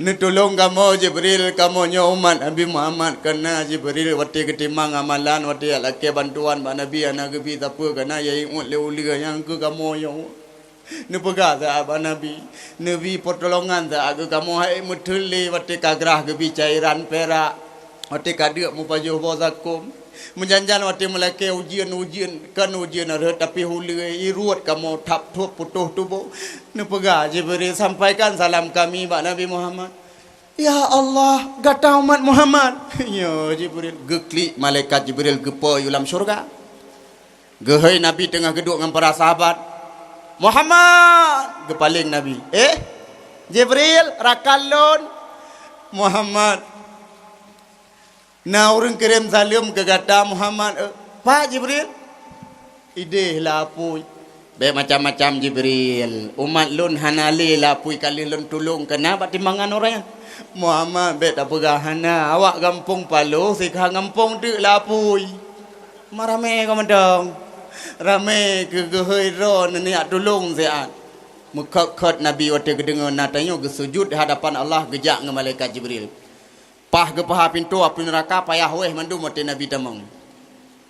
neutulông kamoe Jibril, kamoe nyoe umat Nabi Muhammad, kareuna Jibril watée geutimang amalan, watée jak lakée bantuan bak Nabi hana geubi sapeue, kareuna ya ingat lé uleue nyang keu kamoe nyoe. Neupeugah saát bak Nabi, neubi peutulongan saát keu kamoe, hai meuteulé watée ka grah geubi cairan pirak, watée ka deuk meupajoh boh zakôm. Meujan-jan watée meulakée ujeuen, ujeuen, kon ujeuen rhot, tapi uleue iruet kamoe thab-thôb putôh tuboh. Neupeugah Jibril, "Sampaikan salam kami bak Nabi Muhammad." "Ya Allah, gata umat Muhammad." "Ya Jibril." Geuklik malaikat Jibril geupo yue lam syeuruga. Geuhôi Nabi teungoh geuduek ngon para sahabat. "Muhammad!" Geupaleng Nabi. "Eh, Jibril, rakan lôn." "Muhammad, na ureuëng kirém saleuem keu gata, Muhammad." "Eh, pat Jibril?" "Ideh lam apui." "Bék macam-macam Jibril. Umat lôn hana lé lam apui ka lheueh lôn tulông, keu na bak timangan ureuëng." "Muhammad, bék tapeugah hana. Awak gampông Paloh sikha gampông teuk lam apui." Meuramé keu mantong. Ramé keu geuhôi droe neujak tulông siat. Meukhot-khot Nabi watée geudeungoe na tanyoe geusujut di hadapan Allah geujak ngon malaikat Jibril. Paih geupeuhah pintoe apui neuraka payah wéh mandum watée Nabi tamong.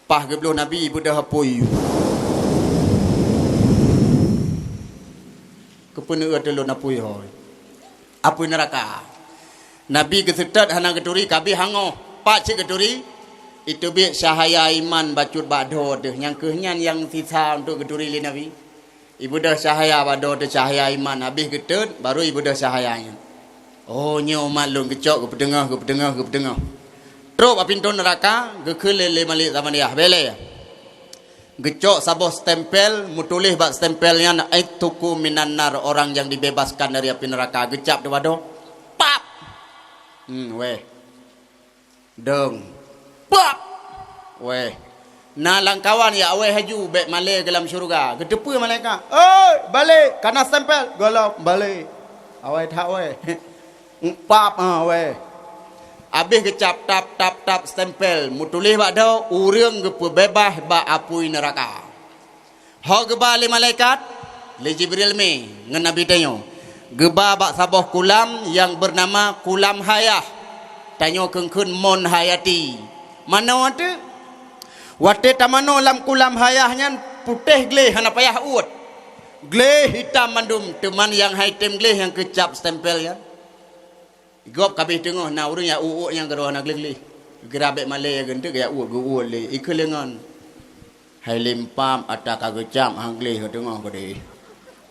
Paih geubloh Nabi beudôh apui. Keupeue neueu teulon apui hôi? Apui neuraka. Nabi geuseutôt hana geuturi, ka abéh hangoh. Pat cit geuturi? Iteubiet cahya iman bacut bak droe teuh, nyang kheueh nyan nyang sisa untuk geuturi lé Nabi. Ibeudôh cahya bak droe teuh, cahya iman, habéh geutot, baru ibeudôh cahya nyan. Oh, nyoe umat lôn, geucok, geupeuteungoh, geupeuteungoh, geupeuteungoh. Trok bak pintoe neuraka, geukheun lé, lé Malik Zabaniyah, bèk lé. Geucok saboh stempel, meutuléh bak stempel nyan, "Aituku minan nar," orang yang dibebaskan dari api neraka. Geucap di badoe. Pap! Hmm, wéh. Dong. Pap! Wéh. Na lamkawan jak wéh laju, bèk malèe keu lam syeuruga. Geuteupeue malaikat, "Oi, balek, ka na stempel." "Gohlom, balek." Awai that wéh. Pap, ha, wéh. Habéh geucap tap, tap, tap stempel, meutuléh bak doe, ureueng geupeubeubaih bak apui neuraka. Ho geuba lé malaikat, lé Jibril mé ngon Nabi tanyoe, geuba bak saboh kulam nyang beunama Kulam Hayah. Tanyoe kheun-kheun Mon Hayati. Manoe teuh. Watèe tamanoe lam Kulam Hayah nyan, putéh gleh, hana payah uet. Gleh hitam mandum, teuma nyang han item gleh nyang keucap stempel nyan. Gob ka abéh teungoh, na ureueng jak uet-uet nyang keudroe hana gleh-gleh. Geura bèk malèe, geunteuk jak uet, geu-uet lé. Ikheun lé ngon, "Hai lé pap, ata ka geucap han gleh, ka teungoh keudéh."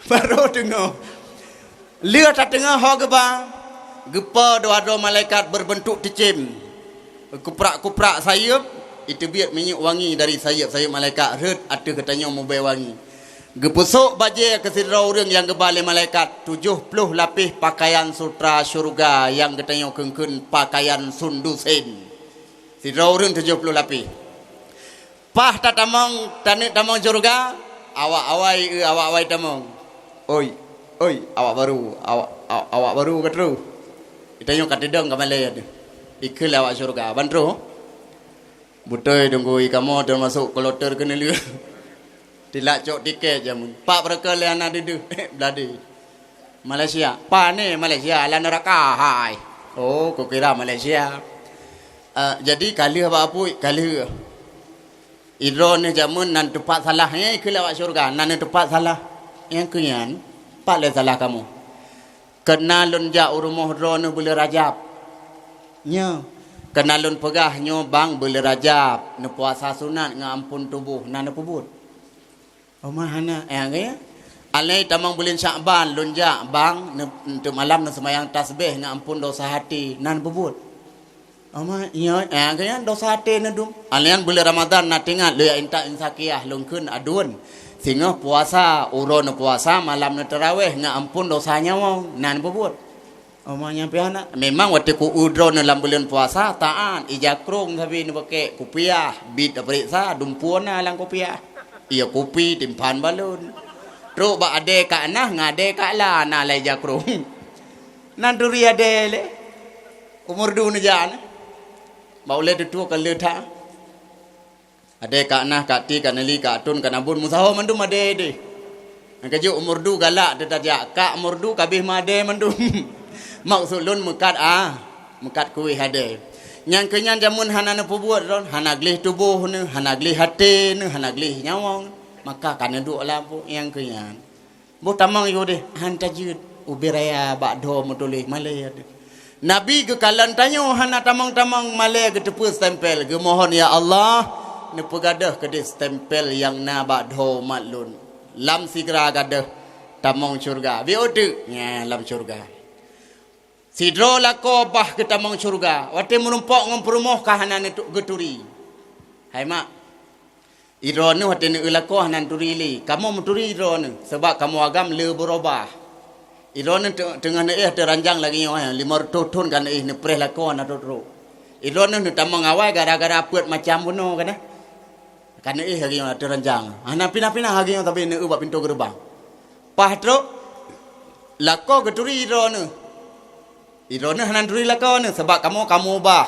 Barô teungoh. Lheueh tateungoh ho geuba, geupo dua droe malaikat berbentuk cicém. Kuprak-kuprak sayeuep, iteubiet minyeuk wangi dari sayeuep-sayeuep malaikat rhot ateueh geutanyoe mubèe wangi. Geupeusôk bajèe keu sidroe ureueng nyang geuba lé malaikat tujoh ploh lapéh pakaian sutra syeuruga nyang geutanyoe kheun-kheun pakaian sundusen. Sidroe ureueng tujoh ploh lapéh. Paih tatamong, taneuk tamong syeuruga, awak awai, eu, awak awai tamong. "Oi, oi, awak barô, awak, awak, awak barô ka troh." Geutanyoe ka teudong ka malèe teuh. Ikheun lé awak syeuruga, "Ban troh." Beutôi, Teungku, i kamoe teumasok kloter keuneulheueh. Tilak cok tiket jameun. Pak beureukat lé hana deuh-deuh. Bladé. Malaysia. Pane Malaysia, lam neuraka hai. Oh, kukira Malaysia. Eh, jadi ka lheueh bak apui, ka lheueh. Idroeneuh jameun nan teumpat salah, eh, keu lewat syurga, nan teumpat salah. Nyang keu nyan, pat lé salah kamoe. Keunan lôn jak u rumoh droeneuh buleuen Rajab. Nyoe, keunan lôn peugah nyoe bang buleuen Rajab, neupuasa sunat ngon amphon tuboh, na neupeubuet? Oma hana, eh, gaya. Alai tamong buleuen Syakban, lôn jak bang, neu-, teumalam neuseumayang tasbeh ngon amphon dosa até, na neupeubuet? Oma, nyoe, eh, gaya dosa até neudum. Alai buleuen Ramadhan na teuingat, lôn jak intat insakiah, lôn kheun aduen. Singoh puasa, uroe neupuasa, malam neuteuraweh, ngon amphon dosa nyawöng, na neupeubuet? Oma nyang piah na, memang watèe ku-eu droeneuh lam buleuen puasa, taat, ija krông sabe neupakè, kupiah, bit tapeuriksa, dumpeue na lam kupiah. Iya kupi, timpan balon. Trok bak adèe Kak Nah, ngon adèe Kak La, na lam ija krông. Nan turi adèe lé. Umur du neujak na. Bak ulèe tutoe ka le that. Adèe Kak Nah, Kak Ti, Kak Neli, Kak Atun, Kak Nabun, meusaho mandum adèe deh. Nyang keujeuet umur du galak teuh tajak, Kak umur du ka abéh meuadèe mandum. Maksud lôn meukat, ah, meukat kueh adèe. Nyang keu nyan jameun hana neupeubuet droe, hana gleh tuboh neuh, hana gleh até neuh, hana gleh nyawöng. Maka ka neuduek lam apui nyang keu nyan. Boh tamong yôh deh, han tajeuet, ubé raya bak dhoe meutuléh malèe deh. Nabi geukalon tanyoe hana tamong-tamong malèe geuteupeue stempel, geumohon, "Ya Allah, neupeugadôh keudeh stempel nyang na bak dhoe umat lôn." Lam sigra gadôh tamong syurga. Biôh teuk, nya lam syurga. Sidroe lakoe bah geutamong syurga, watèe meurumpok ngon peurumoh ka hana neutu-, geuturi. Hai mak, Idroeneuh watèe neueu lakoe hana neuturi lé, kamoe meuturi idroeneuh, sabab kamoe agam le beurubah. Idroeneuh te-, teungoh neuéh ateueh ranjang lagèe nyoe, limong reutôh thon ka neuéh neupreh lakoe hana trok-trok. Idroeneuh neutamong awai gara-gara peuet macam bunoe kana. Ka neuéh lagèe nyoe ateueh ranjang. Hana pinah-pinah lagèe nyoe sabe neueu bak pintoe geureubang. Paih trok, lakoe geuturi idroeneuh. Idroeneuh hana turi lakoe neuh, sabab kamoe ka mubah.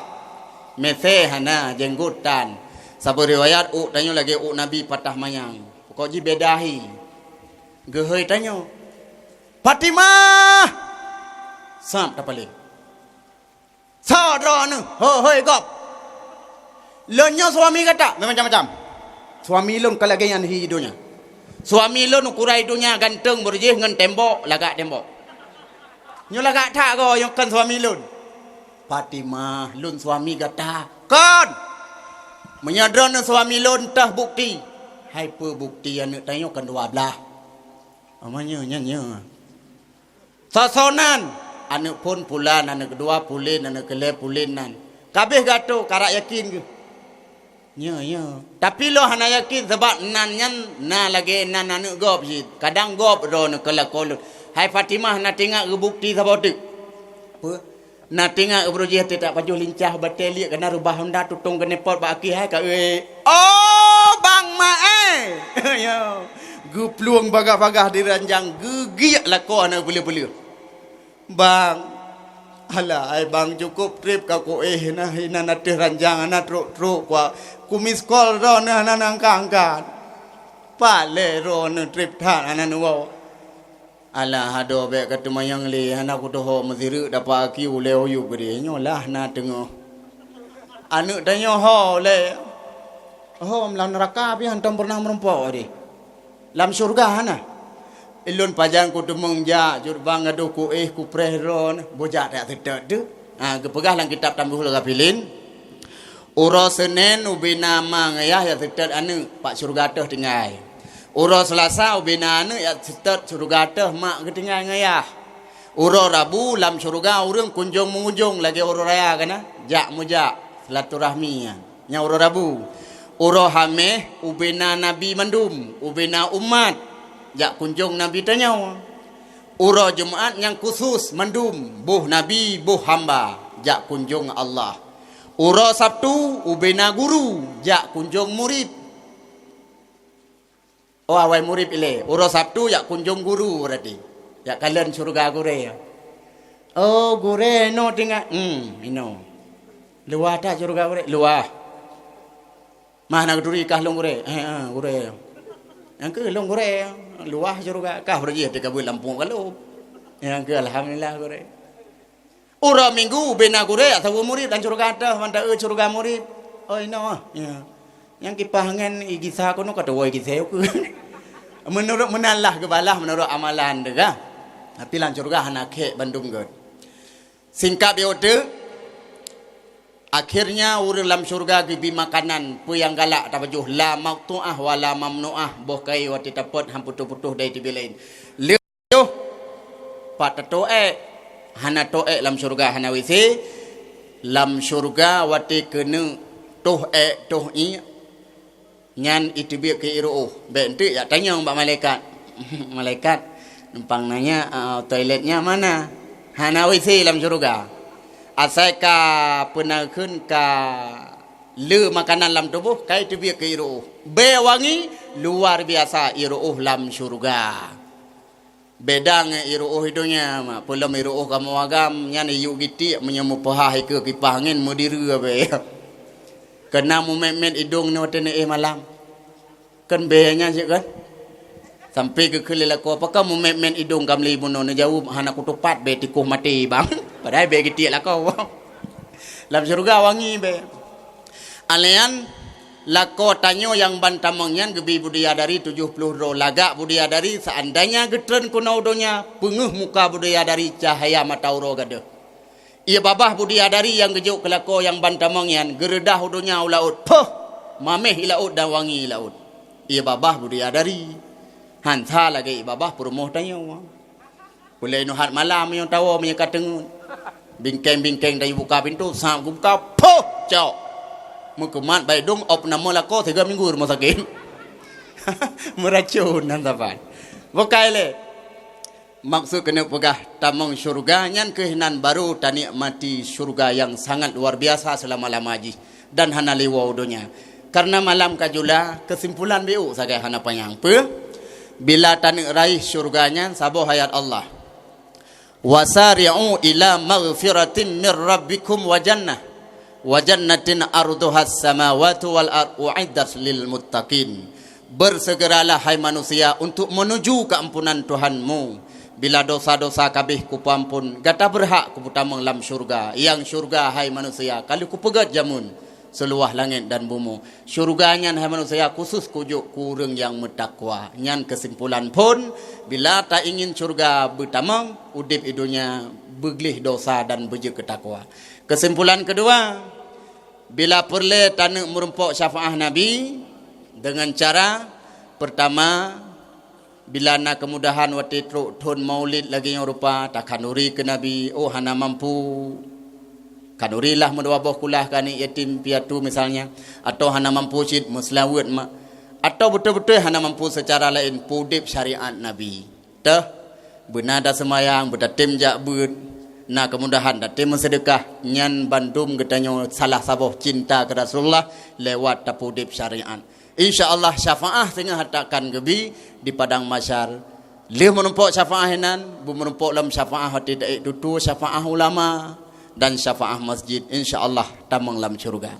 Misé hana, jenggot tan. Saboh riwayat, ôk tanyoe lagèe ôk Nabi patah manyang. Pokok jih beda hi. Geuhôi tanyoe, "Fatimah!" Sab tapaleng. "Soe droeneuh? Ho, hôi gob!" "Lôn nyoe suami gata." "Macam-macam. Suami lôn ka lagèe nyan hi donya. Suami lôn ukuran donya ganteng, beureujeih ngon tembok, lagak tembok. Nyoe lagak that goe, nyoe kon suami lôn." "Fatimah, lôn suami gata." "Kon!" Meunyoe droeneuh suami lôn, toh bukti. Hai peue bukti, aneuk tanyoe kan dua blaih. Ama nyoe, nyan nyoe. Soe-soe nan, aneuk phon pulan, aneuk keudua pulen, aneuk keulhèe pulen nan. Ka abéh geuatô, karap yakin geuh. Nyoe, nyoe. Tapi lôn hana yakin, sabab nan nyan na lagèe nan aneuk gob cit. Kadang gob droeneuh keu lakoe lôn. Hai Fatimah, na teuingat geuh bukti saboh teuk? Peue? Na teuingat geuh, beureujih teutak pajoh lincah, batèe liek, kana reubah honda, tutong keuneupot bak akhé hai ka, eh. Oh, Bang Maé! Nyoe. Geuplueng bagah-bagah di ranjang, geugiek lakoe hana peuleueh-peuleueh. Bang, alah, ai bang, cukôp trép ka kuéh nah, inan ateueh ranjang hana trok-trok, ku, ku miss call droeneuh hana angkat-angkat. Pat lé droeneuh trép that hana neuwoe. Alah, adoe, bèk ka teumanyong lé, hana kutuho meusireuk dapat aki ulèe uyueb geude, nyoe lah na teungoh. Aneuk tanyoe ho lé. Ho lam neuraka pih hantom peureunah meurumpok deh. Lam syeuruga hana. Ulôn pajan kuteumeung jak, jeuet bang, adoe, kuéh, kupreh droeneuh, bujak that seutôt teuh. Ha, geupeugah lam kitab Tanbihul Ghafilin, uroe Seunén ubena ma ngon yah jak seutôt aneuk, bak syeuruga teuh tinggai. Uroe Seulasa ubena aneuk jak seutôt syeuruga teuh, mak geutinggai ngon yah. Uroe Rabu lam syeuruga ureueng kunjong-meungunjong lagèe uroe raya kana, jak meujak silaturahmi nyan. Nyang uroe Rabu. Uroe Haméh ubena nabi mandum, ubena umat, jak kunjong nabi tanyoe. Uroe Jumat nyang khusus mandum, boh nabi, boh hamba, jak kunjong Allah. Uroe Sabtu ubena guru, jak kunjong murit. Oh, awai murit ilèe. Uroe Sabtu jak kunjong guru berarti. Jak kalon syeuruga gurèe. Oh, gurèe inoe tinggai. Hmm, inoe. Luwah that syeuruga gurèe? Luwah. Mah na geuturi kah lôn gurèe? Eh, eh, gurèe. Nyang keuh lôn gurèe. Luwah syeuruga. Kah beureuji teuka beuet lampôh galop. Nyang keuh alhamdulillah gurèe. Uroe Minggu ubena gurèe, atawa murit lam syeuruga teuh, mantong, eh, syeuruga murit. Oh, inoe, ah. Ya. Nyang kipah angén i gisa keunoe ka tuwoe i gisa ukeue. Meunurot meunan lah geubalah, meunurot amalan teuh kah. Tapi lam syeuruga hana khèk bandum gèt. Singkat beuh teuk, akhirnya ureueng lam syeuruga geubri makanan, peue nyang galak tapajoh, la maqtu'ah wa la mamnu'ah, boh kayèe watèe tapot han putôh-putôh dari teubiet laén. Lheueh Yoh, pat tatô èk? Hana tô èk lam syeuruga, hana W C. Lam syeuruga watèe keuneuk toh èk, toh iek, nyan iteubiet keu ié ru'ôh. Bèk enteuk jak tanyong bak malaikat. Malaikat, "Numpang nanya, ah, toiletnya mana?" Hana W C lam syeuruga. Asai ka peuna kheun ka le makanan lam tuboh, ka iteubiet keu ié ru'ôh. Bèe wangi luar biasa ié ru'ôh lam syeuruga. Beda ngon ié ru'ôh i donya, mak. Peulom ié ru'ôh kamoe agam, nyan iyuek gitiek meunyoe meupeuhah ikeue kipah angén meudireue bèe. Keunan mumèt-mèt idong nyoe watèe neuéh malam. Kan bèe nyan cit kan? Sampai geukheun lé lakoe, "Pakon mumèt-mèt idong ka meuli bunoe?" Neujaweueb, "Hana kutupat bèe tikoh maté, bang." Padahai bèe gitiek lakoe. Lam syeuruga wangi bèe. Alèh nyan, lakoe tanyoe nyang ban tamong nyan geubri budidaya dari tujoh ploh droe. Lagak budidaya dari, seandainya geutreun keunoe u donya, peungeuh muka budidaya dari cahya mata uroe gadôh. Ié babah budidaya dari nyang geujok keu lakoe nyang ban tamong nyan, geureudah u donya u laôt, phoh! Maméh i laôt dan wangi i laôt. Ié babah budidaya dari. Han sa lagèe ié babah peurumoh tanyoe. Ulèe nyoe hat malam meunyoe tawoe meunyoe ka teungeut. Bingkeng-bingkeng tayue buka pintoe, sab geubuka, poh! Cok! Meukeumat baék dong, ôb nama lakoe sigoe minggu rumoh sakét. Meuracon nan saban. Bukai lé. Maksud keuneuk peugah tamong syeuruga nyan keuh nan barô tanikmati syeuruga nyang sangat luar biasa seulama-lama jih. Dan hana lé woe u donya. Kareuna malam ka jula, keusimpulan beuh sagai hana panyang. Peue? Bila taneuk raih syeuruga nyan, saboh ayat Allah, "Wasari'u ila maghfiratin mir rabbikum wa jannah, wa jannatin arduhas samawati wal ard u'iddat lil muttaqin." Bersegeralah, hai manusia, untuk menuju keampunan Tuhanmu. Bila dosa-dosa ka abéh kupeuampon, gata beurhak kupeutamong lam syeuruga. Nyang syeuruga, hai manusia, ka lheueh kupeugèt jameun, seuluwah langét dan bumoe. Syeuruga nyan, hai manusia, khusus kujok keu ureueng nyang meutakwa. Nyan keusimpulan phon, bila taingin syeuruga beutamong, udép i donya beugleh dosa dan beujeuet keu takwa. Keusimpulan keudua, Bila peureulée taneuk meurumpok syafaah Nabi deungon cara, peurtama, bila na keumudahan watée trok thon Maulid lagée nyoe rupa, takhanduri keu Nabi, oh hana mampu, khandurilah meudua boh kulah keu aneuëk yatim piatu misalnya, atau hana mampu cit meuseulaweuet mak, atau beutôi-beutôi hana mampu seucara laén, peudeb syariat Nabi. Teuh, beuna taseumayang, beutatem jak beuet, na keumudahan tatem meuseudeukah, nyan bandum geutanyoe salah saboh cinta keu Rasulullah lewat tapeudeb syariat. Insya Allah syafaah singoh takan geubi di padang mahsyar. Lheueh meurumpok syafaah inan, beumeurumpok lom syafaah watée taék tutue, syafaah ulama dan syafaah masjid. Insya Allah tamong lam syurga.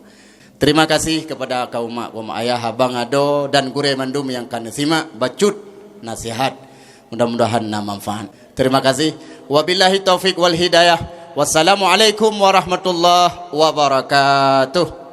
Terima kasih kepada kaum mak, kaum ayah, abang, adoe dan gurée mandum nyang ka neusimak bacut nasihat. Mudah-mudahan na manfaat. Terima kasih. Wabillahi taufik wal hidayah. Wassalamualaikum warahmatullahi wabarakatuh.